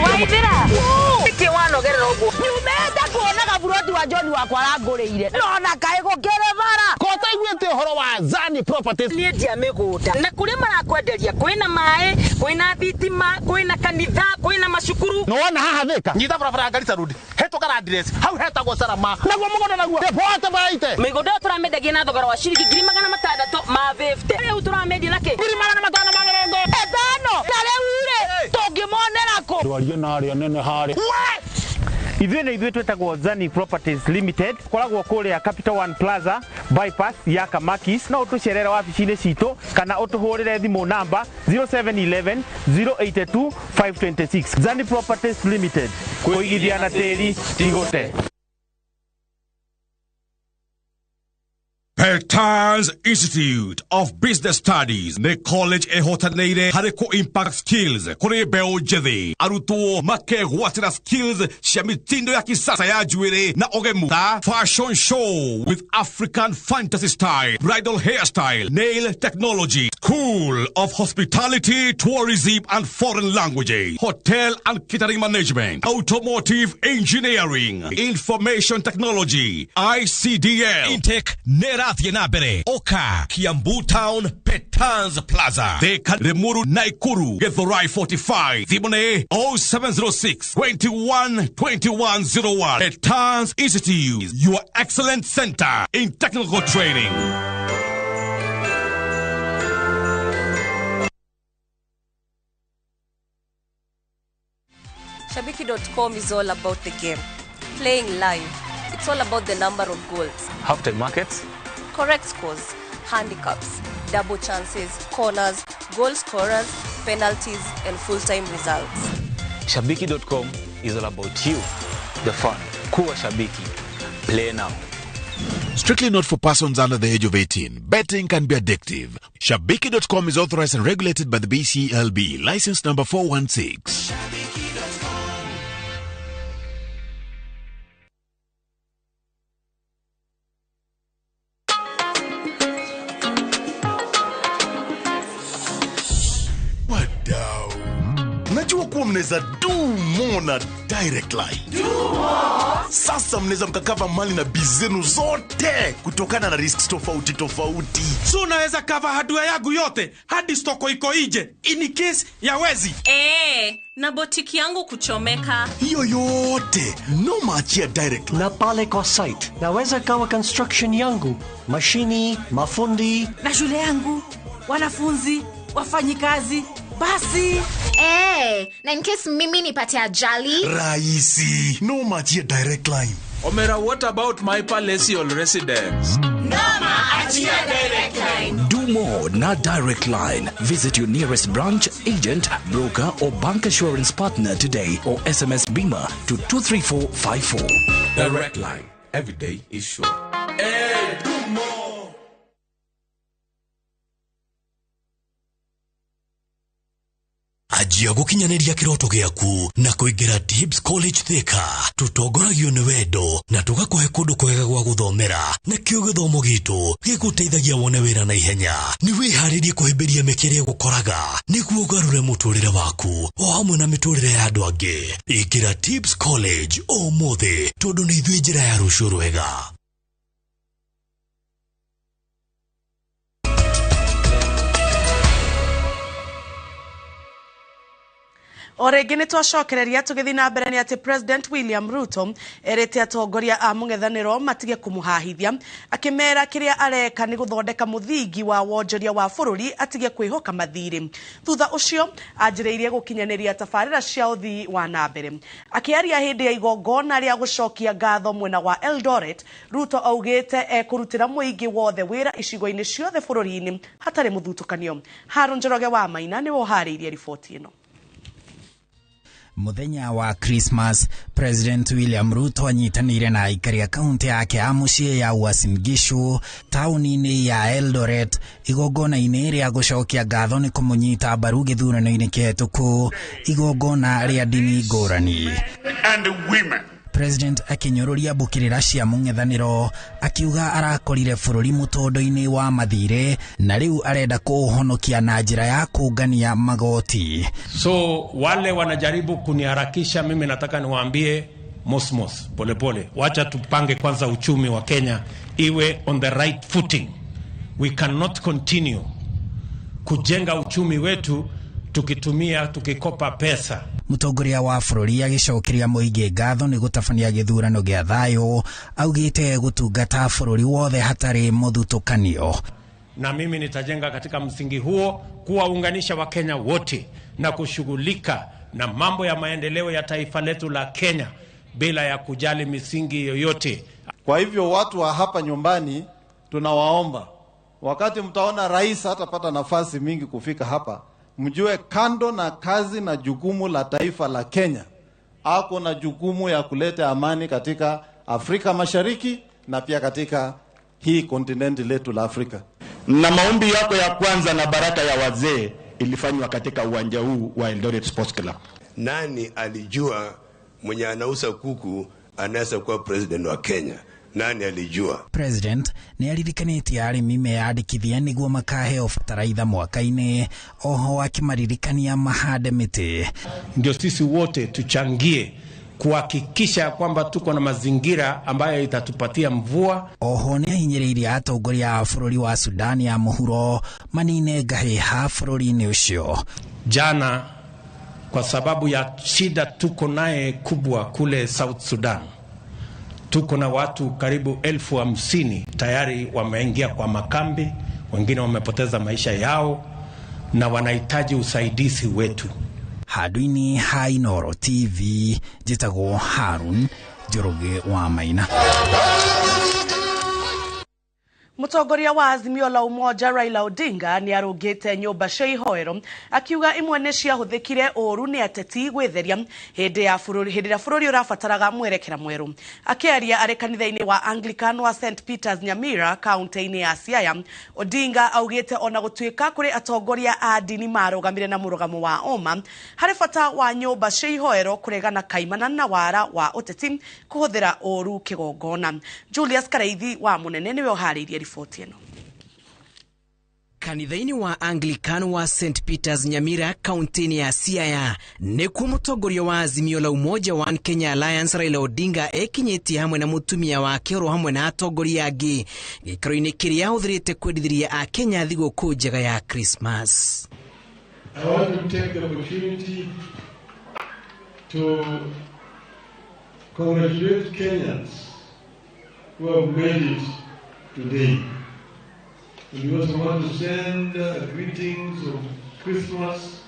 Waithira nĩkĩ wanogerera ũguo nyumĩte kuonaga buroti wa John wakwa arangũrĩire nona kaĩ gũkĩrĩ bara ko taiguĩte ũhoro wa Zani Properties. Niĩ ndia mĩgũnda na kũrĩa marakwenderia kwĩna maĩ, kwĩna thitima, kwĩna kanitha, kwĩna macukuru. Nĩwona haha Thĩka nyita barabara ya Garissa Road hetũka Landress hau hetagwo Salama naguo mũgũnda naguo bote baraite mĩgũnda ĩyo tũramĩendagia na thogora wa ciringi 650,000. Rĩu tũramĩendia na kĩ 550,000. Ta rĩu rĩ tũngĩmonera kũ ndwarie na arĩa nene harĩa. Ithuĩ nĩ ithuĩ twĩtagwo Zani Properties Limited, koragwo kũrĩa Capital One Plaza bypass ya Kamakis. No ũtũcerere wabici-inĩ citũ kana ũtũhũrĩre thimũ namba 0711 082 526. Zani Properties Limited, kũigithia na tĩri ti gũte. Petans Institute of Business Studies nĩ college ĩhotanĩire harĩ kũ impact skills kũrĩ mbeũ njĩthĩ. Arutwo makegwatĩra skills cia mitindo ya kisasa ya njuĩrĩ na ũgemu ta fashion show with African fantasy style, bridal hairstyle, nail technology, school of hospitality, tourism and foreign languages, hotel and catering management, automotive engineering, information technology, ICDL. Intake nĩrathiĩ na mbere. Oka Kiambu Town, Petans Plaza, Thika, Limuru, Nakuru, Githurai 45. Thimũ nĩ 0706 21 2101. Petans Institute, your excellent center in technical training. Shabiki.com is all about the game. Playing live. It's all about the number of goals. Halftime markets. Correct scores, handicaps, double chances, corners, goal scorers, penalties, and full-time results. Shabiki.com is all about you, the fun. Kuwa Shabiki. Play now. Strictly not for persons under the age of 18. Betting can be addictive. Shabiki.com is authorized and regulated by the BCLB. License number 416. Wadau, najua kuwa mnaweza do more na Direct Line. Do more? Sasa mnaweza mkacover mali na biz zenu zote kutokana na risks tofauti tofauti. So unaweza cover hardware yangu yote hadi stoko iko ije in case ya wezi. Na botiki yangu kuchomeka. Hiyo yote noma achia Direct Line. Na pale kwa site naweza kawa construction yangu, mashini, mafundi na shule yangu, wanafunzi, wafanyikazi. Basi. Na in case mimi nipate ajali. Rahisi. Noma achia Direct Line. Omera, what about my palatial residence? Noma achia Direct Line. Do more na Direct Line. Visit your nearest branch, agent, broker or bank assurance partner today or SMS BIMA to 23454. Direct Line. Every day is sure. Hey, do more. Anjia gukinyaniria kiroto giaku na kuingira Tibbs College Thika. Tutongoragio ni wendo na tugakuhe kundu kwega gwa guthomera, nakio githomo gitu giguteithagia wone wira na ihenya. Ni wiharirie kuhimbiria mĩeke ĩrĩa ĩgũkoraga nĩguo ũgarũre mũtũrĩre waku o hamwe na mĩtũrĩre ya andũ angĩ. Ingĩra Tibbs College ũmũthĩ tondũ nĩ ithuĩ njĩra ya rũciũ rwega. O rĩngĩ nĩ twacokereria tũgĩthiĩ na mbere nĩ atĩ President William Ruto erĩte atongoria a mũng'ethanĩro matige kũmũhahithia, akĩmera kĩrĩa areka nĩ gũthondeka mũthingi wa wonjoria wa bũrũri atige kwĩhoka mathirĩ. Thutha ũcio anjĩrĩirie gũkinyanĩria tabarĩra cia ũthii wa na mbere. Akĩaria hĩndĩ ya igongona rĩa gũcokia ngatho mwena wa Eldoret, Ruto augĩte ekũrutĩra mũingĩ wothe wĩra icigo-inĩ ciothe bũrũri-inĩ hatarĩ mũthutũkanio. Haron Njoroge wa Maina nĩwe ũharĩirie riboti ĩno. Muthenya wa Christmas, President William Ruto anyitanĩire na aikari a kaunti yake ya mũciĩ ya Uasin Gishu taũni-inĩ ya Eldoret igongona-inĩ rĩa gũcokia ngatho nĩ kũmũnyita mbaru gĩthurano-inĩ kĩhetũku, igongona rĩa ndini ngũrani. And women. President akinyũrũria mbũkĩrĩra cia mũng'ethanĩro akiuga arakorire bũrũri mũtondo-inĩ wa mathirĩ na rĩu arenda kũũhonokia na njĩra ya kũngania magoti. So wale wanajaribu kuniharakisha mimi, nataka niwaambie mosmos, polepole, wacha tupange kwanza uchumi wa Kenya iwe on the right footing. We cannot continue kujenga uchumi wetu tukitumia tukikopa pesa. Mũtongoria wa bũrũri agĩcokeria mũingĩ ngatho nĩ gũtabania gĩthurano gĩa thayũ, augĩte gũtungata bũrũri wothe hatarĩ mũthutũkanio. Na mimi nitajenga katika msingi huo kuwaunganisha Wakenya wote na kushughulika na mambo ya maendeleo ya taifa letu la Kenya bila ya kujali misingi yoyote. Kwa hivyo watu wa hapa nyumbani tunawaomba, wakati mtaona rais hatapata nafasi mingi kufika hapa, mjue kando na kazi na jukumu la taifa la Kenya, ako na jukumu ya kuleta amani katika Afrika Mashariki na pia katika hii kontinenti letu la Afrika. Na maombi yako ya kwanza na baraka ya wazee ilifanywa katika uwanja huu wa Eldoret Sports Club. Nani alijua mwenye anauza kuku anaweza kuwa president wa Kenya? Nani alijua? President nĩ aririkanĩtie arĩmi meyandĩkithie nĩguo makaheo bataraitha mwaka-inĩ, oho akĩmaririkania mahande mĩtĩ. Ndio sisi wote tuchangie kuhakikisha kwamba tuko na mazingira ambayo itatupatia mvua. Oho nĩ ahinyĩrĩirie atongoria a bũrũri wa Sudani ya mũhuro manine ngahĩha bũrũri-inĩ ũcio. Jana kwa sababu ya shida tuko naye kubwa kule South Sudan, tuko na watu karibu 50,000 tayari wameingia kwa makambi, wengine wamepoteza maisha yao na wanahitaji usaidizi wetu. Handũ-inĩ ha Inooro TV, njĩtagwo Harun Njoroge wa Maina. Mũtongoria wa Azimio la Umoja Raila Odinga nĩ arũngĩte nyũmba cia ihoero akiuga imwe nĩ ciahũthĩkire ũũru nĩ ateti gwĩtheria hĩndĩ ĩrĩa bũrũri ũrabataraga mwerekera mwerũ. Akĩaria arĩ kanitha-inĩ wa Anglican wa St Peters Nyamira kaunti-inĩ ya Siaya, Odinga augĩte ona gũtuĩka kũrĩ atongoria a ndini marũgamire na mũrũgamo wa ũma harĩ bata wa nyũmba cia ihoero kũregana kaimana na wara wa ũteti kũhũthĩra ũũru kĩgongona. Julius Kareithi wa Mũnene nĩwe ũharĩirie riboti ĩno. Kanitha-inĩ wa Anglican wa St Peters Nyamira kaunti-inĩ ya Siaya nĩkuo mũtongoria wa Azimio la Umoja One Kenya Alliance Raila Odinga ekinyĩtie hamwe na mũtumia wake oro hamwe na atongoria angĩ gĩikaro-inĩ kĩrĩa ahũthĩrĩte kwendithĩria Akenya thigũkũ njega ya Christmas. I want to take the opportunity to congratulate Kenyans who have made it today. And we also want to send greetings of Christmas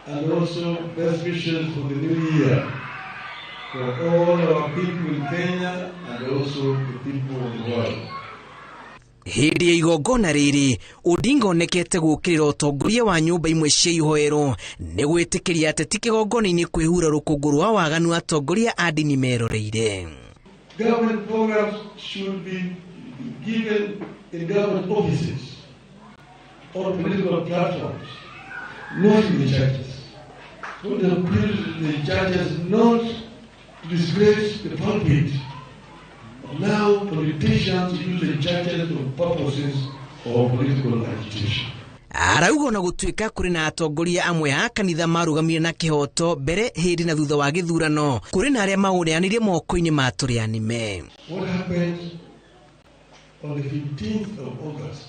and also best wishes for the new year for all our people in Kenya and also the people of the world. Hĩndĩ ya igongona rĩrĩ, Odinga onekete gũũkĩrĩra ũtongoria wa nyũmba imwe cia ihoero nĩ gwĩtĩkĩria ateti kĩgongona-inĩ kwĩhura rũkũngũ rwa waganu atongoria a ndini meroreire. Government programs should be given in government offices or political platforms, not in the churches. So they appeal to the churches not to disgrace the pulpit. Now politicians use the churches for purposes of political agitation. Arauga ona gũtuĩka kũrĩ na atongoria amwe a kanitha marũgamire na kĩhoto mbere hĩndĩ na thutha wa gĩthurano, kũrĩ na arĩa maũneanire moko-inĩ ma tũrĩanime. What happened on the 15th of August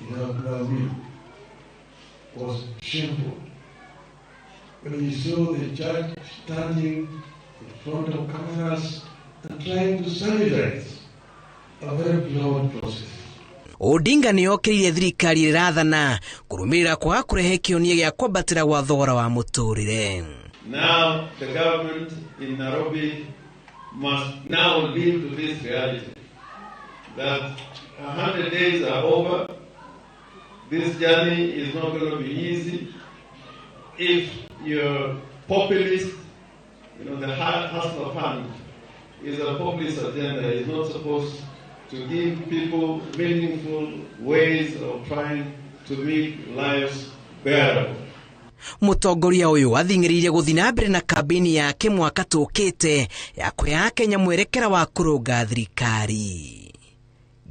in our view was shameful. When we saw the church standing in front of cameras and trying to sanitize a very flawed process. Odinga nĩ okĩrĩire thirikari ĩrathana kũrũmĩrĩra kwaga kũrehe kĩhonia gĩa kwambatĩra gwa thogora wa mũtũrĩre. Now the government in Nairobi must now live to this reality that 100 days are over. This journey is not going to be easy. If you're populist, you know, the Hustler Fund is a populist agenda. It's not supposed to give people meaningful ways of trying to make lives bearable. Mũtongoria ũyũ athing'ĩrĩirie gũthiĩ na mbere na kambĩini yake mwaka tũkĩte ya kũhe Akenya mwerekera wa kũrũnga thirikari.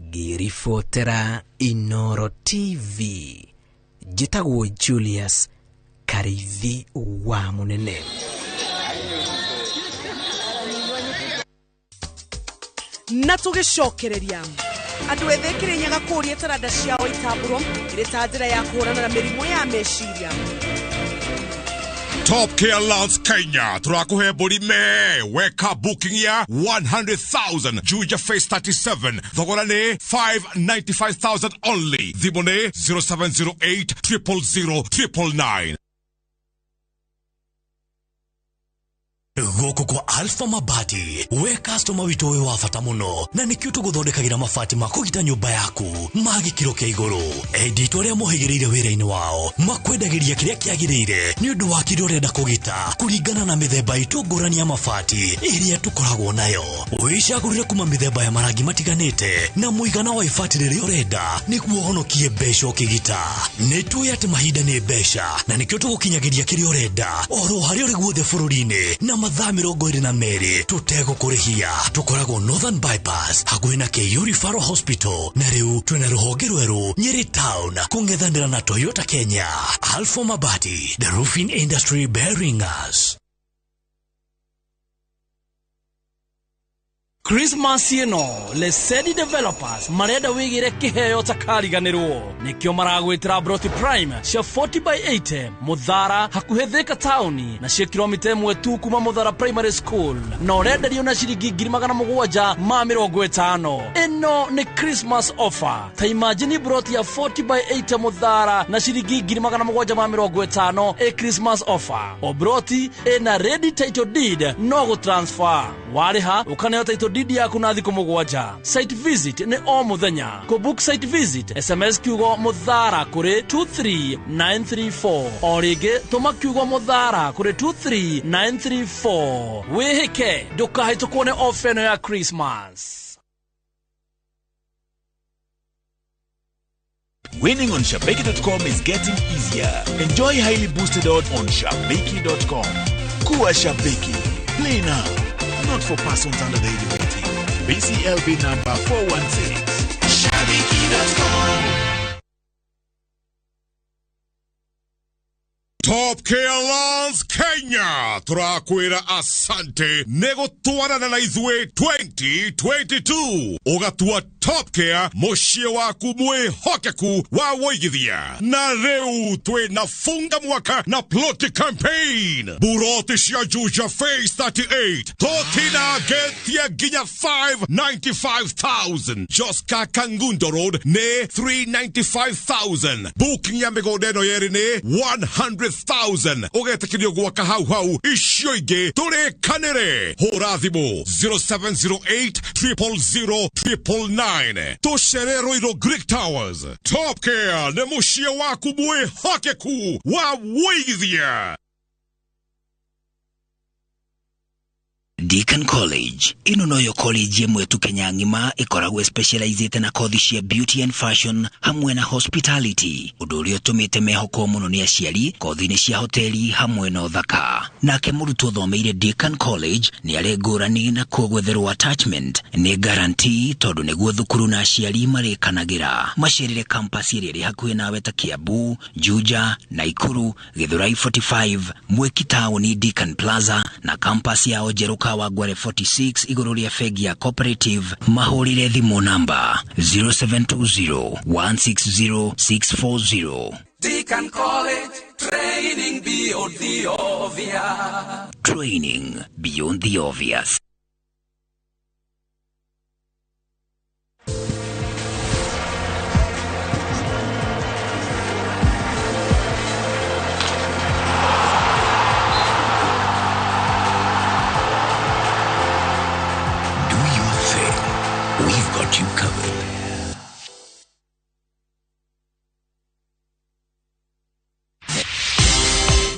Ngĩribotera Inooro TV, njĩtagwo Julius Karithi wa Mũnene. Na tũgĩcokereria andũ ethĩ Kĩrĩnyaga kũũria taranda ciao itambũrwo ĩrĩ ta njĩra ya kũhũrana na mĩrimũ ya meciria. Top Care Lands Kenya tũrakũhe mbũri me weka booking ya 100,000 Juja Phase 37 thogora nĩ 595,000 only. Thimũ nĩ 0708 000 999. Gũkũ kwa Alpha Mabati, we customer witũ wĩ wa bata mũno, na nĩkĩo tũgũthondekagĩra mabati ma kũgita nyũmba yaku ma gĩkĩro kĩa igũrũ. Endi itũ arĩa mohĩgĩrĩire wĩra-inĩ wao makwendagĩria kĩrĩa kĩagĩrĩire nĩ ũndũ wa kĩrĩa ũrenda kũgita kũringana na mĩthemba itũ ngũrani ya mabati ĩrĩa tũkoragwo nayo. Wĩcagũrĩre kuma mĩthemba ya marangi matiganĩte na mũigana wa ibati rĩrĩa ũrenda nĩguo ũhonokie mbeca ũkĩgita. Nĩ tũĩ atĩ mahinda nĩ mbeca na nĩkĩo tũgũkinyagĩria kĩrĩa ũrenda oro harĩa ũrĩ guothe bũrũri-inĩ na mathaa 22 tũtegũkũrĩhia. Tũkoragwo Northern Bypass hakuhĩ na KU Referral Hospital, na rĩu twĩna rũhonge rwerũ Nyeri Town kũng'ethanĩra na Toyota Kenya. Alpha Mabati, the roofing industry bearing us. Christmas ĩno Lesedi Developers marenda wĩgĩre kĩheo ta kariganĩrwo, nĩkĩo maragwĩtĩra Broti Prime cia 40 by 80 Mũthara hakuhĩ Thika taũni, na cia kilomita 1 tu kuma Mũthara Primary School, na ũrenderio na ciringi 750,000. Ĩno nĩ Christmas offer. Ta imagine broti ya 40 by 80 Mũthara na ciringi 750,000 ĩ Christmas offer. O broti ĩna ready title deed no gũtransfer, warĩha ũkaneo title deed yaku na thikũ 7. Site visit nĩ o mũthenya. Kũ book site visit SMS kiugo Mũthara kũrĩ 23934, o rĩngĩ tũma kiugo Mũthara kũrĩ 23934. Wĩhĩke ndũkahĩtũkwo nĩ ofa ĩno ya Christmas. Winning on Shabiki.com is getting easier. Enjoy highly boosted odds on Shabiki.com. Kuwa Shabiki. Play now. Not for persons under the age of 18. BCLB number 416. Shabiki.com. Top Care Lawns Kenya turakwira asante nĩ gũtwarana na ithuĩ 2022 ũgatua Top Care mũciĩ waku mwĩhokeku wa wũigithia. Na rĩu twĩna funga mwaka na ploti campaign, buroti cia Juja Phase 38 tũtinagetie nginya 595,000. Joska Kangundo Road nĩ 395,000. Booking ya mĩgũnda ĩno yerĩ nĩ 100,000. Ũgetĩkĩrio gwaka hau hau icio ingĩ tũrĩkanĩre. Hũra thimũ 0708 000 999. Tũcere Ruiru Greek Towers. Top Care nĩ mũciĩ waku mwĩhokeku wa wũigithia. Deacon College ĩno noyo college ĩmwe tu Kenya ng'ima ĩkoragwo specializĩte na kothi cia beauty and fashion hamwe na hospitality, ũndũ ũrĩa ũtũmĩte mehokwo mũno nĩ aciari kothi-inĩ cia hoteli hamwe na ũthaka. Nake mũrutwo ũthomeire Deacon College nĩ arĩ ngũrani na kuo gwetherwo attachment nĩ guarantee, tondũ nĩguo thukuru na aciari marĩkanagĩra. Macerere campus ĩrĩa ĩrĩ hakuhĩ nawe ta Kiambu, Juja, Naikuru, Githurai 45, Mwiki taũni Deacon Plaza na campus yao njerũ Kawangware 46 igũrũ rĩa bengi ya Cooperative. Mahũrĩre thimũ namba 0720 160 640. Deacon College, training beyond the obvious. Training beyond the obvious. Do your thing. We've got you covered.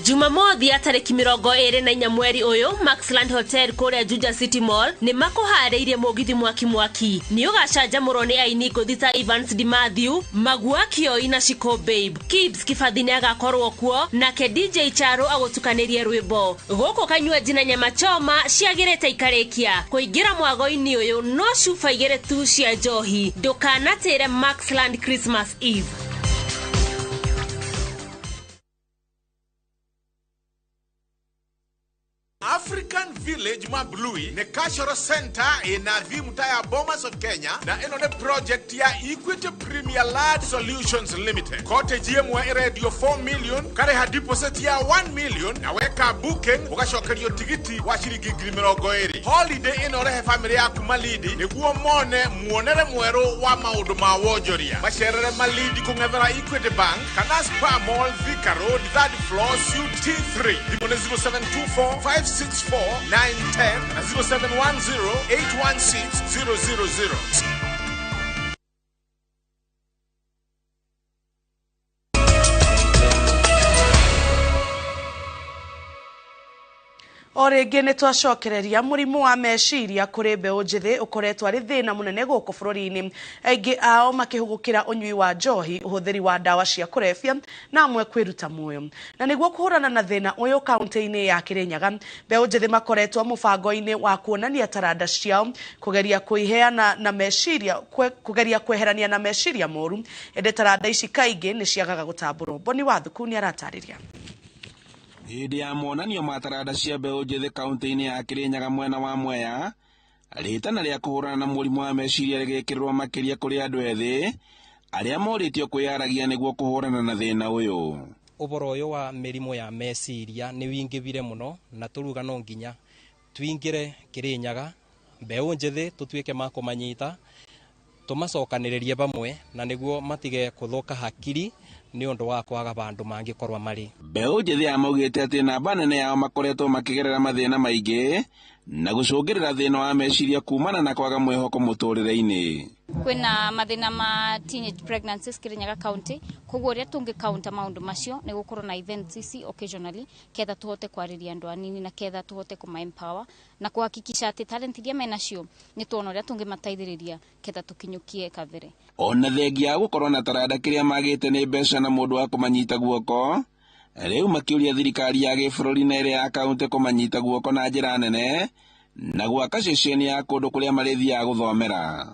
Jumamothi ya tarĩki 24 mweri ũyũ, Maxland Hotel kũrĩa Juja City Mall nĩ makũharĩirie mũgithi mwaki mwaki. Nĩ ũgacanjamũrwo nĩ aini ngũthi ta Evans Di Matthew, Magua Kioi na Shiko Babe. Kibs Kibathi nĩ agakorwo kuo, nake DJ Charo agũtukanĩrie rwĩmbo. Gũkũ kanyuanji na nyama choma ciagĩrĩte ikarĩkia. Kũingĩra mwago-inĩ ũyũ no cuba 2 tu cia njohi. Ndũkanatĩre Maxland Christmas Eve. African Village Cottage ma Blue nĩ Cultural Center ĩna thimu ta ya Bomas of Kenya, na ĩno nĩ project ya Equity Premier Land Solutions Limited. Cottage ĩmwe ĩrendio 4 million, ũkarĩha deposit ya 1 million na weka booking ũgacokerio tigiti wa ciringi 20,000. Holiday ĩno rehe family yaku Malindi nĩguo mone muonere mwerũ wa maũndũ ma wonjoria. Macerere Malindi kũng'ethera Equity Bank kana Spa Mall, Thika Road, third floor, suite T3. Thimũ nĩ 0724 564 910 na 0710 816 000. O rĩngĩ nĩ twacokereria mũrimũ wa meciria kũrĩ mbeũ njĩthĩ ũkoretwo arĩ thĩna mũnene gũkũ bũrũri-inĩ, aingĩ ao makĩhũgũkĩra ũnyui wa njohi, ũhũthĩri wa ndawa cia kũrebia na amwe kwĩruta muoyo. Na nĩguo kũhũrana na thĩna ũyũ kaunti-inĩ ya Kĩrĩnyaga, mbeũ njĩthĩ makoretwo mũbango-inĩ wa kuonania taranda ciao kũgeria kwĩheana na meciria, kũgeria kweherania na meciria moru, ĩndĩ taranda ici kaingĩ nĩ ciagaga gũtambũrwo. Boni Wathuku nĩ aratarĩria. Hĩndĩ ya monanio ma taranda cia mbeũ njĩthĩ kaunti-inĩ ya Kĩrĩnyaga mwena wa Mwea, rĩtana rĩa kũhũrana na mũrimũ wa meciria rĩgĩkĩrĩrwo makĩria kũrĩ andũ ethĩ arĩa morĩtio kwĩyaragia nĩguo kũhũrana na thĩna ũyũ. Ũhoro ũyũ wa mĩrimũ ya meciria nĩ wingĩvire mũno na tũruga no nginya twingĩre Kĩrĩnyaga mbeũ njĩthĩ tũtuĩke ma kũmanyita tũmacokanĩrĩrie vamwe na nĩguo matige kũthũka hakiri nĩ ũndũ wa kwaga vandũ mangĩkorwo marĩ. Mbeũ njĩthĩ ya maugĩte atĩ namba nene yao makoretwo makĩgerera mathĩna maingĩ na gũcũngĩrĩra thĩna wa meciria kumana na kwaga mwĩhoko mũtũrĩre-inĩ. Kwĩna mathĩna ma teenage pregnancies Kĩrĩnyaga county, koguo ũrĩa tũngĩ counter maũndũ macio nĩ gũkorwo na events ici occasionally ketha tũhote kwarĩria andũ anini na ketha tũhote kũma empower na kũhakikisha atĩ talent iria menacio nĩ tuona ũrĩa tũngĩmateithĩrĩria ketha tũkinyũkie kabere. Ona thengia ya gũkorwo na taranda kĩrĩa magĩte nĩ mbeca na mũndũ wa kũmanyita guoko, rĩu makĩũria thirikari ya gĩbũrũri na ĩrĩa ya kaunti kũmanyita guoko na njĩra nene na gwaka ceceni ya kũndũ kũrĩa marĩthiaga gũthomera.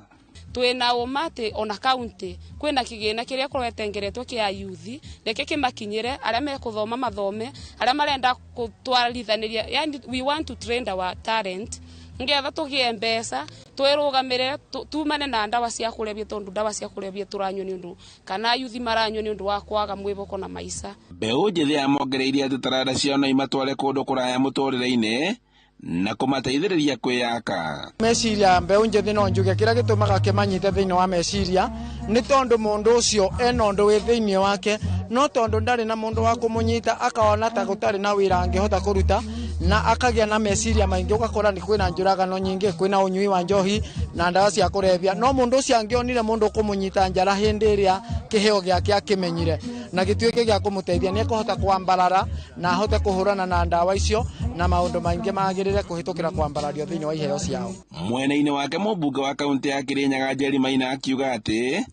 Twina ũma atĩ ona kaunti kwĩna kĩgĩna kĩrĩa kũretengeretwo kĩa youth, reke kĩmakinyĩre arĩa mekũthoma mathome, arĩa marenda gũtwarithanĩria, yani we want to train our talent ngetha tũgĩe mbeca twĩrũgamĩrĩre tumane na ndawa cia kũrebia, tondũ ndawa cia kũrebia tũranyua nĩ ũndũ kana youth maranyua nĩ ũndũ wa kwaga mwĩhoko na maica. Mbeũ njĩthĩ ya mongereirie atĩ taranda ciao no imatware kũndũ kũraya mũtũrĩre-inĩ na kũmateithĩrĩria kwĩyaka. Meciria mbeũ njĩthĩ no njuge kĩrĩa gĩtũmaga kĩmanyite thĩinĩ wa meciria nĩ tondũ mũndũ ũcio ena ũndũ wĩ thĩinĩ wake, no tondũ ndarĩ na mũndũ wa kũmũnyita akona ta gũtarĩ na wĩra angĩhota kũruta na akagĩa na meciria maingĩ, ũgakora nĩ kwĩna njũragano nyingĩ, kwĩna ũnyui wa njohi na ndawa cia kũrebia. No mũndũ ũcio angĩonire mũndũ ũkũmũnyita njara hĩndĩ ĩrĩa kĩheo gĩake akĩmenyire na gĩtuĩke gĩa kũmũteithia, nĩ ekũhota kwambarara na ahote kũhũrana na ndawa icio na maũndũ maingĩ magĩrĩre kũhĩtũkĩra kwambarario thĩinĩ wa iheo ciao. Mwena-inĩ wake mũmbunge wa kaunti ya Kĩrĩnyaga Njeri Maina akiuga atĩ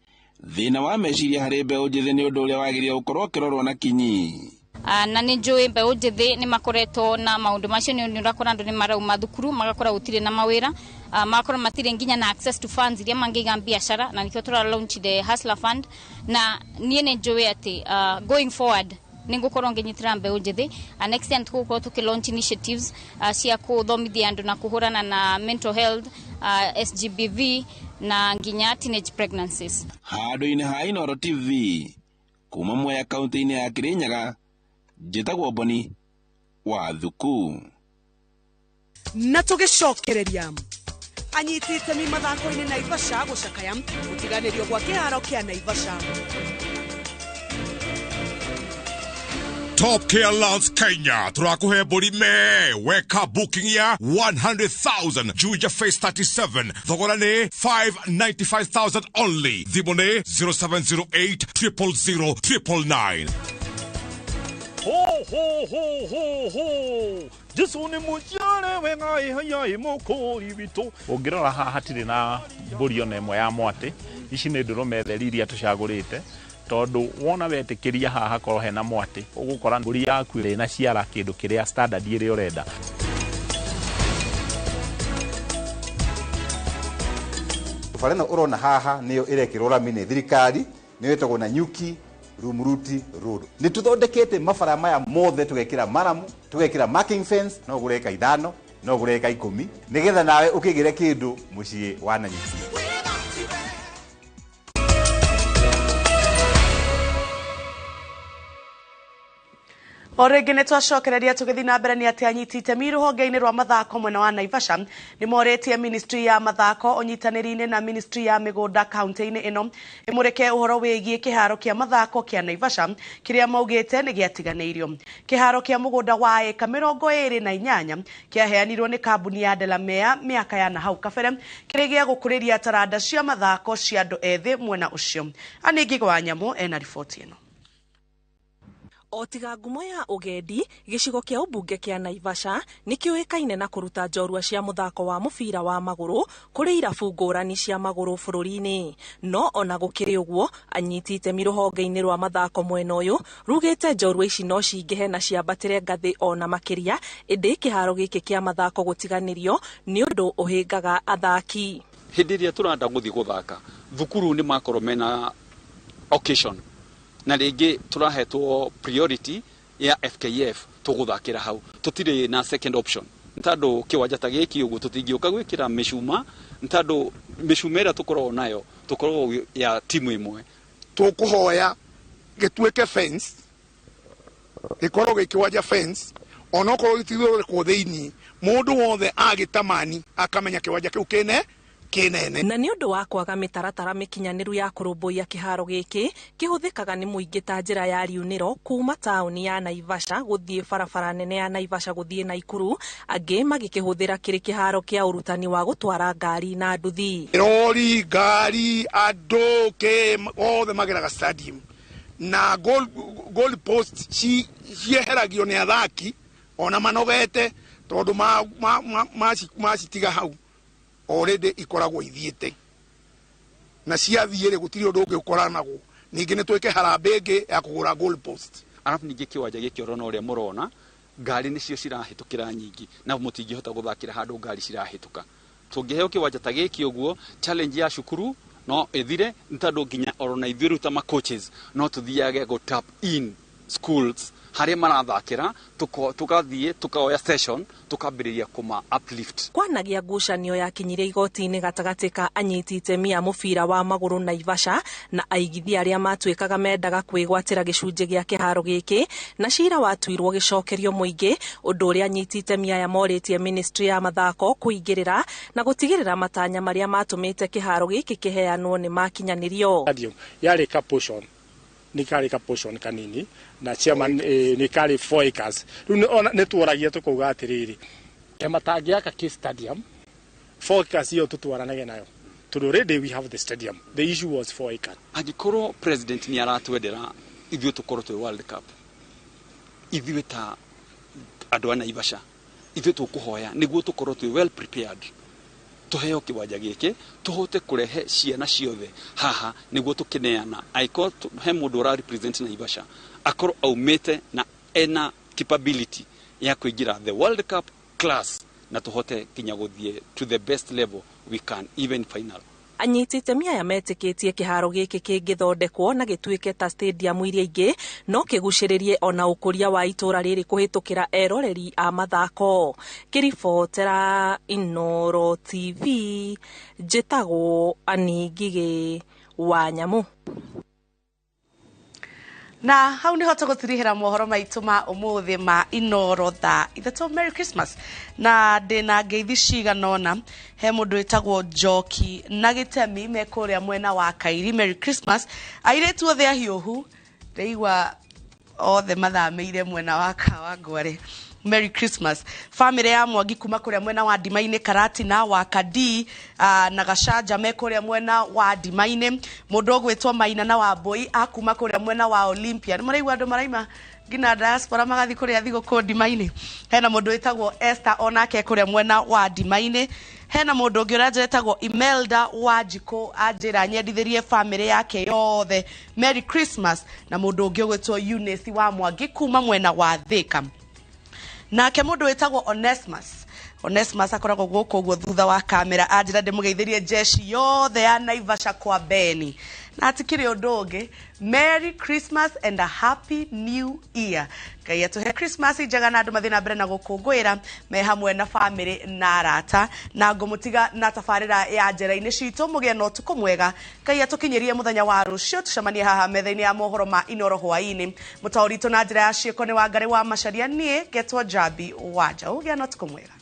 thĩna wa meciria harĩ mbeũ njĩthĩ nĩ ũndũ ũrĩa wagĩrĩire gũkorwo ũkĩrorwo na kinyi. Na nĩ njũĩ mbeũ njĩthĩ nĩ makoretwo na maũndũ macio, nĩ ũrakora andũ nĩ marauma thukuru magakora gũtirĩ na mawĩra, magakorwo matirĩ nginya na access to funds iria mangĩiga biacara, na nĩkĩo tũra launch the Hustler Fund. Na niĩ nĩ njũĩ atĩ going forward nĩ ngũkorwo ngĩnyitĩra mbeũ njĩthĩ. Next year tũgũkorwo tũkĩ launch initiatives cia kũthomithia andũ na kũhũrana na mental health, SGBV na nginya teenage pregnancies. Handũ-inĩ ha Inooro TV kuma Mwea kaunti-inĩ ya Kĩrĩnyaga, njĩtagwo Boni Wathuku. Na tũgĩcokereria anyiti itemi mathako-inĩ Naivasha gũcakaya gũtiganĩrio gwa kĩharo kĩa Naivasha. Top Care Lands Kenya tũrakũhe mbũri me weka booking ya 100,000 Juja Phase 37, thogora nĩ 595,000 only. Thimũ nĩ 0708 000 999. Ho ho ho ho ho, Jesu nĩ mũciare wega ihaya mũkũri witũ. Ũngĩrora haha hatirĩ na mbũri ona ĩmwe ya mwatĩ, ici nĩ ndũrũme theri iria tũcagũrĩte, tondũ wona wetĩkĩria haha hakorwo hena mwatĩ ũgũkora mbũri yaku ĩna ciara kĩndũ kĩrĩa standard ĩrĩa ũrenda. Bara ĩno ũrona haha nĩyo ĩrekĩrwo rami nĩ thirikari, nĩyo ĩtagwo Nanyuki Rumuruti Road. Nĩ tũthondekete mabara maya mothe, tũgekĩra maramu, tũgekĩra marking fence, no ũgũre eka 5 No ũgũre ĩka 10 nĩgetha nawe ũkĩgĩre kĩndũ mũciĩ wa Nanyuki. O rĩngĩ nĩ twacokereria tũgĩthiĩ na mbere nĩ atĩ anyiti itemi rũhonge-inĩ rwa mathako mwena wa Naivasha nĩ morĩtie ministry ya mathako ũnyitanĩri-inĩ na ministry ya mĩgũnda kaunti-inĩ ĩno ĩmũrĩke ũhoro wĩgiĩ kĩharo kĩa mathako kĩa Naivasha kĩrĩa maugĩte nĩ gĩatiganĩirio. Kĩharo kĩa mũgũnda wa ĩka 28 kĩaheanirwo nĩ kambuni ya Delamere mĩaka ya na hau kabere kĩrĩ gĩa gũkũrĩria taranda cia mathako cia andũ ethĩ mwena ũcio. Anĩngĩ wa Nyamũ ena riboti ĩno. O tiga ngumo ya ũgendi, gĩcigo kĩa ũmbunge kĩa Naivasha nĩ kĩũĩkaine na kũruta njorua cia mũthako wa mũbira wa magũrũ kũrĩ irabu ngũrani cia magũrũ bũrũri-inĩ. No ona gũkĩrĩ ũguo, anyiti itemi rũhonge-inĩ rwa mathako mwena ũyũ rugĩte njorua ici no cingĩhe na ciambatĩre ngathĩ ona makĩria, ĩndĩ kĩharo gĩkĩ kĩa mathako gũtiganĩrio nĩ ũndũ ũhĩngaga athaki. Hĩndĩ ĩrĩa tũrenda gũthiĩ gũthaka, thukuru nĩ makorwo mena occasion na rĩngĩ tũrahetwo priority ya FKF tũgũthakĩra hau, tũtirĩ na second option tondũ kĩwanja ta gĩkĩ ũguo tũtingĩũka gwĩkĩra mĩcuma tondũ mĩcuma ĩrĩa tũkoragwo nayo tũkoragwo ya timu ĩmwe. Tũkũhoya gĩtuĩke fence, gĩkorwo gĩ kĩwanja fence, onokorwo gĩtithondekwo thĩinĩ, mũndũ wothe agĩtamani akamenya kĩwanja kĩu kĩne kinene. Na nĩ ũndũ wa kwaga mĩtaratara mĩkinyanĩru ya kũrũmbũiya kĩharo gĩkĩ kĩhũthĩkaga nĩ mũingĩ ta njĩra ya riunĩro kuma taũni ya Naivasha gũthiĩ barabara nene ya Naivasha gũthiĩ Naikuru, angĩ magĩkĩhũthĩra kĩrĩ kĩharo kĩa ũrutani wa gũtwara ngari na nduthi. Rori, ngari, andũ kĩ othe mageraga stadium na goal post cieheragio nĩ athaki ona manogete tondũ macitiga hau already ikoragwo ithiĩte na ciathiĩ rĩ gũtirĩ ũndũ ũngĩ ũkoranagwo. Ningĩ nĩ twĩke harambee ĩngĩ ya kũgũra goal post. Arabu ningĩ kĩwanja gĩkĩ orona ũrĩa mũrona ngari nĩcio cirahĩtũkĩra nyingĩ na mũtingĩhota gũthakĩra handũ ngari cirahĩtũka. Tũngĩheo kĩwanja ta gĩkĩ ũguo, challenge ya cukuru no ĩthire nĩ tondũ nginya orona ithuĩ rĩu ta ma coaches no tũthiage go tap in schools harĩa marathakĩra, tũgathiĩ tukaoya session tukambĩrĩria kũma uplift. Kwanagia ngucanio yakinyire igoti-inĩ gatagatĩ ka anyiti itemi a mũbira wa magũrũ Naivasha na aigithia arĩa matuĩkaga mendaga kwĩgwatĩra gĩcunjĩ gĩa kĩharo gĩkĩ, na cira watuirwo gĩcokerio mũingĩ, ũndũ ũrĩa anyiti itemi aya morĩtie ministry ya mathako kũingĩrĩra na gũtigĩrĩra matanya marĩa matũmĩte kĩharo gĩkĩ kĩheanwo nĩ makinyanĩrio. Yarĩ ka portion nĩ karĩ ka portion kanini na chairman nĩ karĩ 4 acres. Rĩu nĩ tuoragia tũkauga atĩrĩrĩ, kĩama tangĩaka kĩ stadium 4 acres iyo tũtwaranage nayo tondũ already we have the stadium, the issue was 4 acres. Angĩkorwo president nĩ aratwendera ithuĩ tũkorwo twĩ World Cup, ithuĩ ta andũ a Naivasha ithuĩ tũkũhoya nĩguo tũkorwo twĩ well prepared, tũheo kĩwanja gĩkĩ tũhote kũrehe ciana ciothe haha nĩguo tũkĩneana. Angĩkorwo he mũndũ ũra represent Naivasha akorwo aumĩte na ena capability ya kũingĩra the World Cup class na tũhote nginya gũthiĩ to the best level we can, even final. Anyiti itemi aya metĩkĩtie kĩharo gĩkĩ kĩngĩthondekwo na gĩtuĩke ta stadium iria ingĩ no kĩgucĩrĩrie ona ũkũria wa itũra rĩrĩ kũhĩtũkĩra eroreri a mathako. Kĩribotera Inooro TV, njĩtagwo Annie Ngigĩ wa Nyamũ. Na hau niho tũgũtirihĩra mohoro maitũ ma ũmũthĩ ma Inooro thaa 3. Merry Christmas. Na ndĩna ngeithi cigana ũna. He mũndũ wĩtagwo Njoki na Gĩtemi me kũrĩa mwena wa Kairi. Merry Christmas. Airĩtu othe ahiũhu ndĩigua othe mathamĩire mwena wa Kawangware. Merry Christmas. Family ya Mwangi kuma kũrĩa mwena wa Ndima-inĩ, Karatina wa Kadi na Gacanja me kũrĩa mwena wa Ndima-inĩ. Mũndũ ũgwĩtwo Maina na Wambui akuma kũrĩa mwena wa Olympia. Nĩ mũraigua andũ maraima nginya diaspora magathi kũrĩa thigũkũ Ndima-inĩ. Hena mũndũ wĩtagwo Esther onake kũrĩa mwena wa Ndima-inĩ. Hena mũndũ ũngĩ ũranjĩra wĩtagwo Imelda Wanjikũ anjĩra nyendithĩrie family yake yothe Merry Christmas. Na mũndũ ũngĩ ũgwĩtwo Eunice wa Mwangi kuma mwena wa Thika. Nake mũndũ wĩtagwo Onesmus Onesmus akoragwo gũkũ ũguo thutha wa kamera anjĩra ndĩmũgeithĩrie jeshi yothe ya Naivasha kwa Beni na atikĩrĩ ũndũ ũngĩ. Merry Christmas and a Happy New Year. Ngai atũhe Christmas njega na andũ mathiĩ na mbere na gũkũngũĩra me hamwe na famĩlĩ na arata, na ngũmũtiga na tabarĩra ya njera-inĩ citũ. Mũgĩe na ũtukũ mwega. Ngai atũkinyĩrie mũthenya wa rũciũ, tũcemanie haha metha-inĩ ya mohoro ma Inoro hwaĩ-inĩ. Mũtaũri witũ na njĩra ya ciĩko nĩ Wangarĩ wa Macharia, niĩ ngetwo Njambi wa Njaũ. Gĩa na ũtukũ mwega.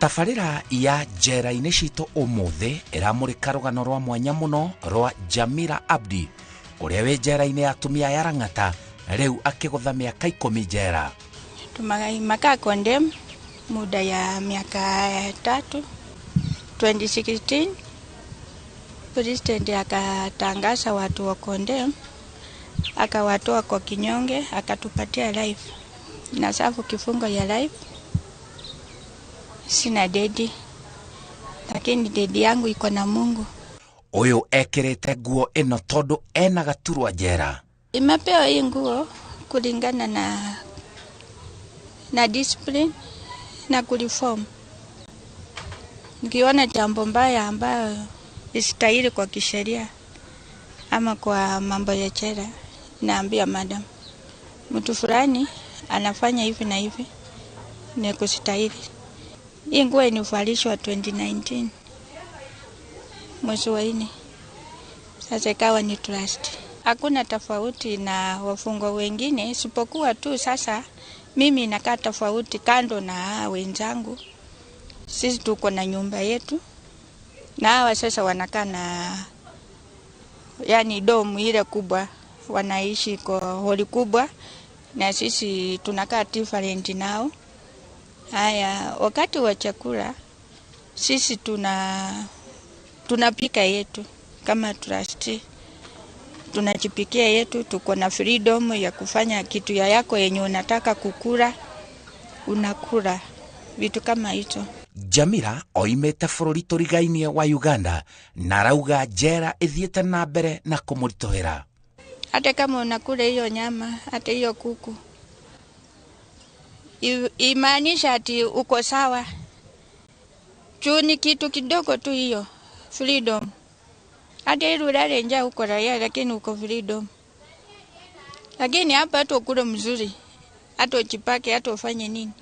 Tabarĩra ya njera-inĩ citũ ũmũthĩ ĩramũrĩka rũgano rwa mwanya mũno rwa Jamila Abdi ũrĩa wĩ njera-inĩ ya atumia ya Lang'ata rĩu akĩgũtha mĩaka 10 njera. Tumekaa condemn muda ya miaka 3. 2016 president akatangaza watu wa condemn, akawatoa kwa kinyonge, akatupatia life. Na safu kifungo ya life. Sina dedi, lakini dedi yangu iko na Mungu. Uyu ekirite nguo ino tondu ena gaturwa njera. Imepewa hii nguo kulingana na discipline na kuliform. Nikiona jambo mbaya ambayo isitahili kwa kisheria ama kwa mambo ya jela, naambia madam, mtu fulani anafanya hivi na hivi, ni kustahili. Hii nguo ilivalishwa 2019 mwezi wa 4. Sasa ikawa ni trust. Hakuna tofauti na wafungwa wengine, isipokuwa tu sasa mimi nakaa tofauti kando na wenzangu. Sisi tuko na nyumba yetu, na hawa sasa wanakaa na yani domu ile kubwa, wanaishi kwa holi kubwa, na sisi tunakaa different nao. Haya, wakati wa chakula sisi tunapika yetu kama trustee. Tunajipikia yetu, tuko na freedom ya kufanya kitu ya yako yenye unataka kukula, unakula vitu kama hizo. Jamila oimete bũrũri tũrigainie wa Uganda na arauga njera ĩthiĩte na mbere na kũmũritũhĩra. Hata kama unakula hiyo nyama, hata hiyo kuku, imaanisha ati uko sawa. Juu ni kitu kidogo tu hiyo freedom. Hata ili ulale njaa uko raia, lakini uko freedom. Lakini hapa hata ukule mzuri, hata ujipake, hata ufanye nini,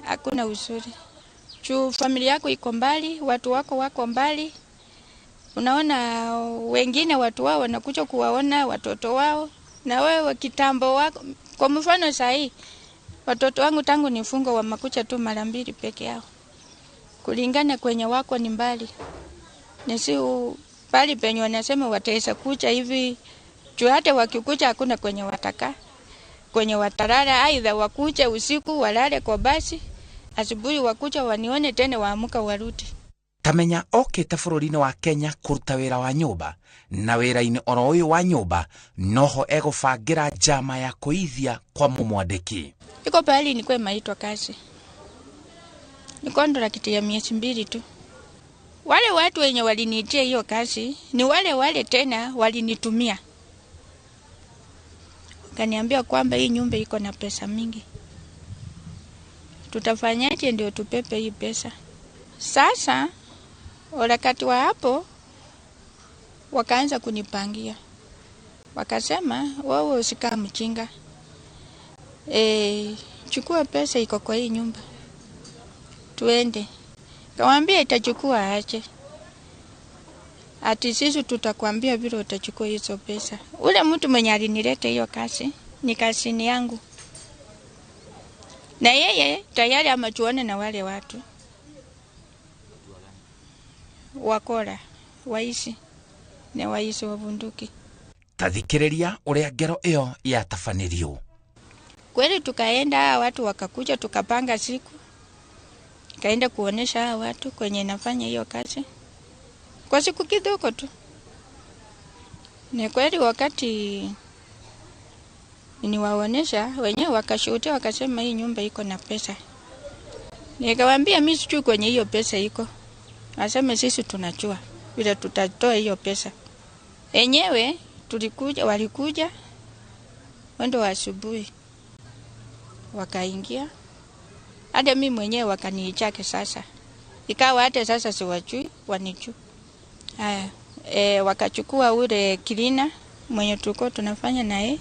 hakuna uzuri. Juu familia yako iko mbali, watu wako wako mbali. Unaona wengine watu wao wanakuja kuwaona watoto wao, na wewe kitambo wako. Kwa mfano sahi watoto wangu tangu nifungo wamakucha tu mara 2 peke yao. Kulingana kwenye wako ni mbali. Nisi pali penye wanasema wataweza kucha hivi. Juu hata wakikucha hakuna kwenye wataka, kwenye watalala. Aidha wakucha usiku walale kwa basi, asubuhi wakucha wanione tena waamuka warudi. Tamenya okĩte bũrũri-inĩ wa Kenya kũruta wĩra wa nyũmba, na wĩra-inĩ oro ũyũ wa nyũmba noho egũbangĩra njama ya kũithia kwa mũmwandĩki. Iko pahali nilikuwa nimeitwa kazi. Ni contract ya miezi 2 tu. Wale watu wenye waliniitia hiyo kazi ni wale wale tena walinitumia. Wakaniambia kwamba hii nyumba iko na pesa mingi. Tutafanyaje ndio tupepe hii pesa? Sasa wakati wa hapo wakaanza kunipangia. Wakasema wewe usikaa mchinga. Chukua pesa iko kwa hii nyumba. Tuende. Kawaambia itachukua aje. Ati sisi tutakwambia vile utachukua hizo pesa. Ule mtu mwenye alinileta hiyo kazi ni kazini yangu. Na yeye tayari amejuana na wale watu. Wakora, waisi, na waisi wa bunduki. Tathikĩrĩria ũrĩa ngero ĩyo yatabanĩrio. Kweli tukaenda, watu wakakuja, tukapanga siku. Kaenda kuonesha watu kwenye nafanya hiyo kazi. Kwa siku kidogo tu. Ni kweli wakati niwaonesha wenyewe wakashuhudia wakasema hii nyumba iko na pesa. Nikawaambia mimi sijui kwenye hiyo pesa iko. Aseme sisi tunajua vile tutatoa hiyo pesa. Enyewe tulikuja, walikuja mwendo wa asubuhi. Wakaingia. Hata mimi mwenyewe wakaniichake sasa. Ikawa hata sasa siwajui, wanijui. Haya, wakachukua ule kilina mwenye tulikuwa tunafanya naye.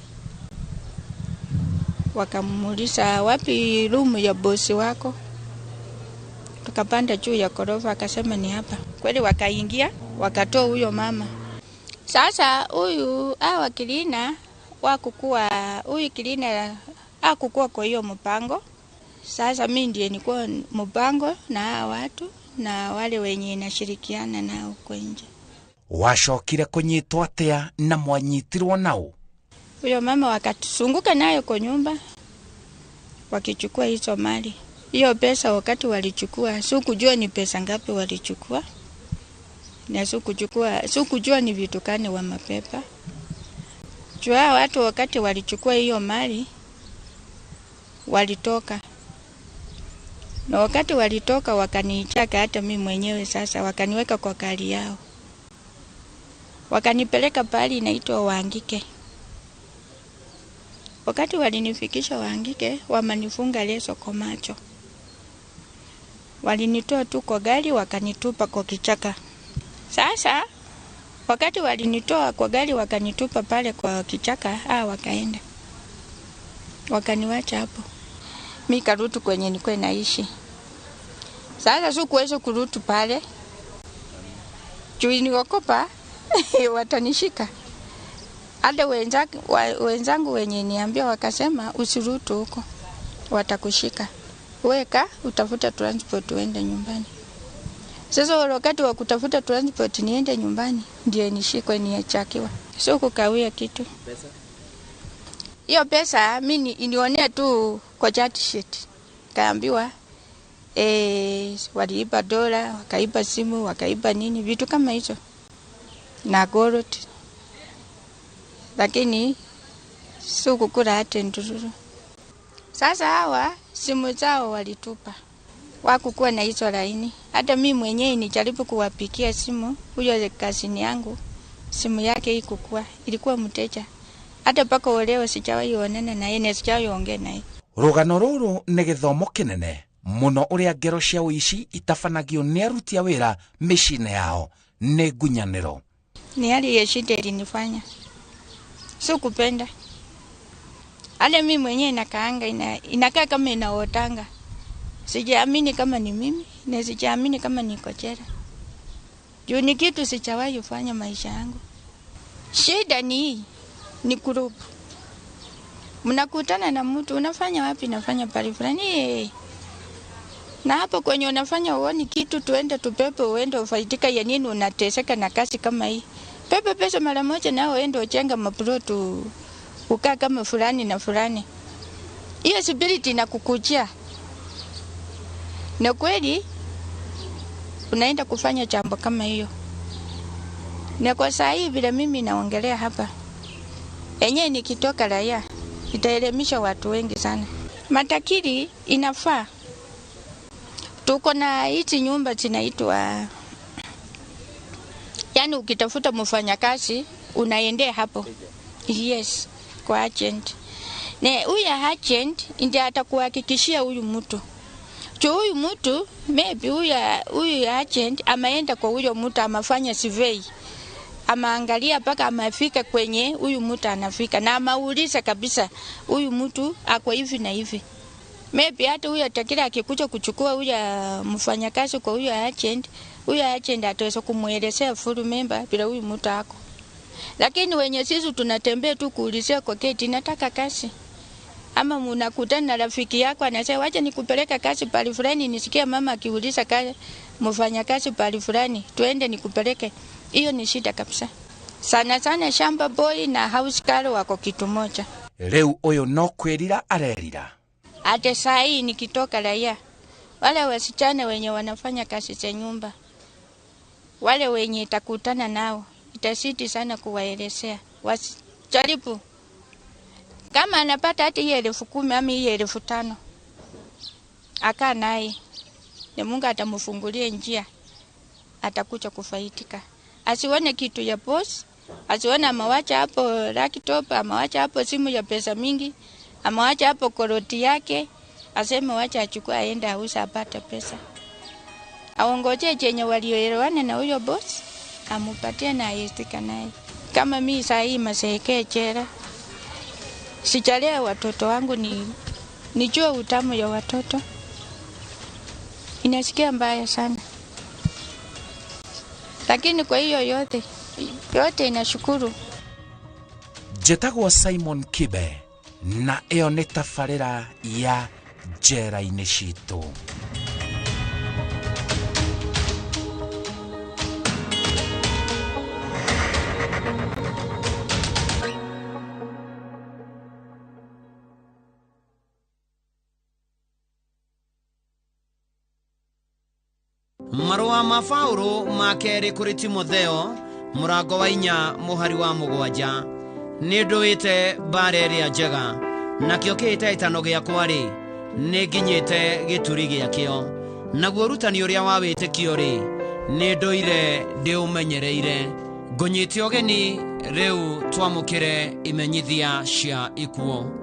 Wakamuuliza wapi room ya bosi wako? Tukapanda juu ya ghorofa, akasema ni hapa. Kweli wakaingia, wakatoa huyo mama. Sasa huyu hawa kilina wakukua, huyu kilina hakukua kwa hiyo mpango. Sasa mimi ndiye nilikuwa mpango na hawa watu na wale wenye nashirikiana nao huko nje. Wacokire kunyitwo atia na mwanyitirwo nao? Huyo mama wakatuzunguka nayo kwa nyumba wakichukua hizo mali. Hiyo pesa wakati walichukua, sikujua ni pesa ngapi walichukua. Na sikujua ni vitu gani wa mapepa. Jua watu wakati walichukua hiyo mali walitoka. Na wakati walitoka wakanichaka hata mimi mwenyewe sasa, wakaniweka kwa kali yao. Wakanipeleka pahali inaitwa Wangike. Wakati walinifikisha Wangike, wamanifunga leso kwa macho. Walinitoa tu kwa gari wakanitupa kwa kichaka. Sasa wakati walinitoa kwa gari wakanitupa pale kwa kichaka, wakaenda. Wakaniwacha hapo. Mimi karutu kwenye nilikuwa naishi. Sasa sikuweza kurutu pale. Juu niliogopa watanishika. Hata wenzangu wenye niambia wakasema usirutu huko, watakushika. Weka utafuta transport uende nyumbani. Sasa wakati wa kutafuta transport niende nyumbani ndiye nishikwe niachakiwa. Sio kukawia kitu. Pesa? Hiyo pesa mimi nilionea tu kwa chat sheet. Kaambiwa waliiba dola, wakaiba simu, wakaiba nini, vitu kama hizo. Na gold. Lakini sikukula hata ndururu. Sasa hawa simu zao walitupa. Wakukuwa na hizo laini. Hata mimi mwenyewe nijaribu kuwapikia simu huyo kazini yangu, simu yake ikukua, ilikuwa mteja. Hata paka leo sijawahi onana naye na sijawahi ongea naye. Rugano ruru nĩ gĩthomo kĩnene mũno ũrĩa ngero cia ũici itabanagio nĩ aruti a wĩra mĩciĩ-inĩ yao nĩ ngunyanĩro. Ni hali ya shida ilinifanya. Sikupenda. Hata mimi mwenyewe nakaanga inakaa kama inaotanga. Sijaamini kama ni mimi na sijaamini kama niko jela. Juu ni kitu sijawahi kufanya maisha yangu. Shida ni ni group. Mnakutana na mtu unafanya wapi? Nafanya pale fulani. Na hapo kwenye unafanya uone kitu, tuende tupepe uende ufaidika ya nini unateseka na kazi kama hii. Pepe pesa mara moja nao uende uchenga maplotu ukaa kama fulani na fulani. Hiyo spirit inakukujia. Na kweli unaenda kufanya jambo kama hiyo. Na kwa saa hii vile mimi naongelea hapa, enyewe nikitoka raia itaelimisha watu wengi sana. Matakiri inafaa. Tuko na hizi nyumba zinaitwa, yani ukitafuta mfanyakazi unaendea hapo. Yes, kwa agent. Ne huyu agent ndiye atakuhakikishia huyu mtu. Jo huyu mtu maybe huyu agent ameenda kwa huyo mtu amafanya survey. Amaangalia mpaka amefika kwenye huyu mtu anafika na amauliza kabisa huyu mtu ako hivi na hivi. Maybe hata huyu atakila akikuja kuchukua huyu mfanyakazi kwa huyu agent, huyu agent ataweza kumuelezea full member bila huyu mtu ako. Lakini wenye sisi tunatembea tu kuulizia kwa gate nataka kazi. Ama mnakutana na rafiki yako anasema wacha nikupeleka kazi pale fulani, nisikia mama akiuliza kazi mfanyakazi pale fulani, tuende nikupeleke. Hiyo ni shida kabisa. Sana sana shamba boy na house girl wako kitu moja. Reu oyo no kwirira arerira. Hata saa hii nikitoka raia, wale wasichana wenye wanafanya kazi za nyumba, Wale wenye itakutana nao itasiti sana kuwaelezea, wasijaribu. Kama anapata hata hiyo 10,000 ama hiyo 5,000, akaa naye na Mungu atamfungulia njia, atakuja kufaidika. Asione kitu ya boss, asione amewacha hapo laptop, amewacha hapo simu ya pesa mingi, amewacha hapo koroti yake, aseme wacha achukue aende auze apate pesa. Aongoje chenye walioelewana na huyo boss, amupatie na aistika naye. Kama mimi saa hii maseeke chera, sichalea watoto wangu, nijue utamu ya watoto. Inasikia mbaya sana. Lakini kwa hiyo yote, yote inashukuru. Njĩtagwo Simon Kibe na ĩyo nĩ tabarĩra ya njera-inĩ citũ. Marũa ma Paũlũ ma kerĩ kũrĩ Timotheo mũrango wa 4 mũhari wa 7. Nĩ ndũĩte mbara ĩrĩa njega, nakĩo kĩhĩtahĩtano gĩakwa-rĩ, nĩ nginyĩte gĩturi gĩakĩo. Naguo ũrutani ũrĩa wa wĩtĩkio-rĩ, nĩ ndũire ndĩũmenyereire. Ngũnyite ũgeni rĩu twamũkĩre imenyithia cia ikuũ.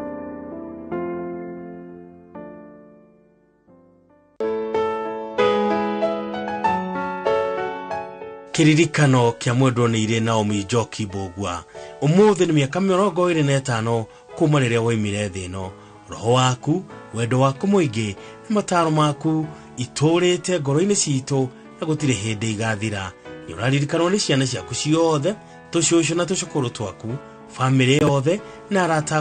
Kĩririkano kĩa mwendwo nĩ irĩ Naomi Njoki Mbũgua. Ũmũthĩ nĩ mĩaka 25 kuma rĩrĩa waimire thĩ ĩno. Roho waku, wendo waku mũingĩ na mataro maku itũrĩte ngoro-inĩ citũ na gũtirĩ hĩndĩ igathira. Nĩ ũraririkanwo nĩ ciana ciaku ciothe, tũcũcũ na tũcũkũrũ twaku, bamĩrĩ yothe na arata.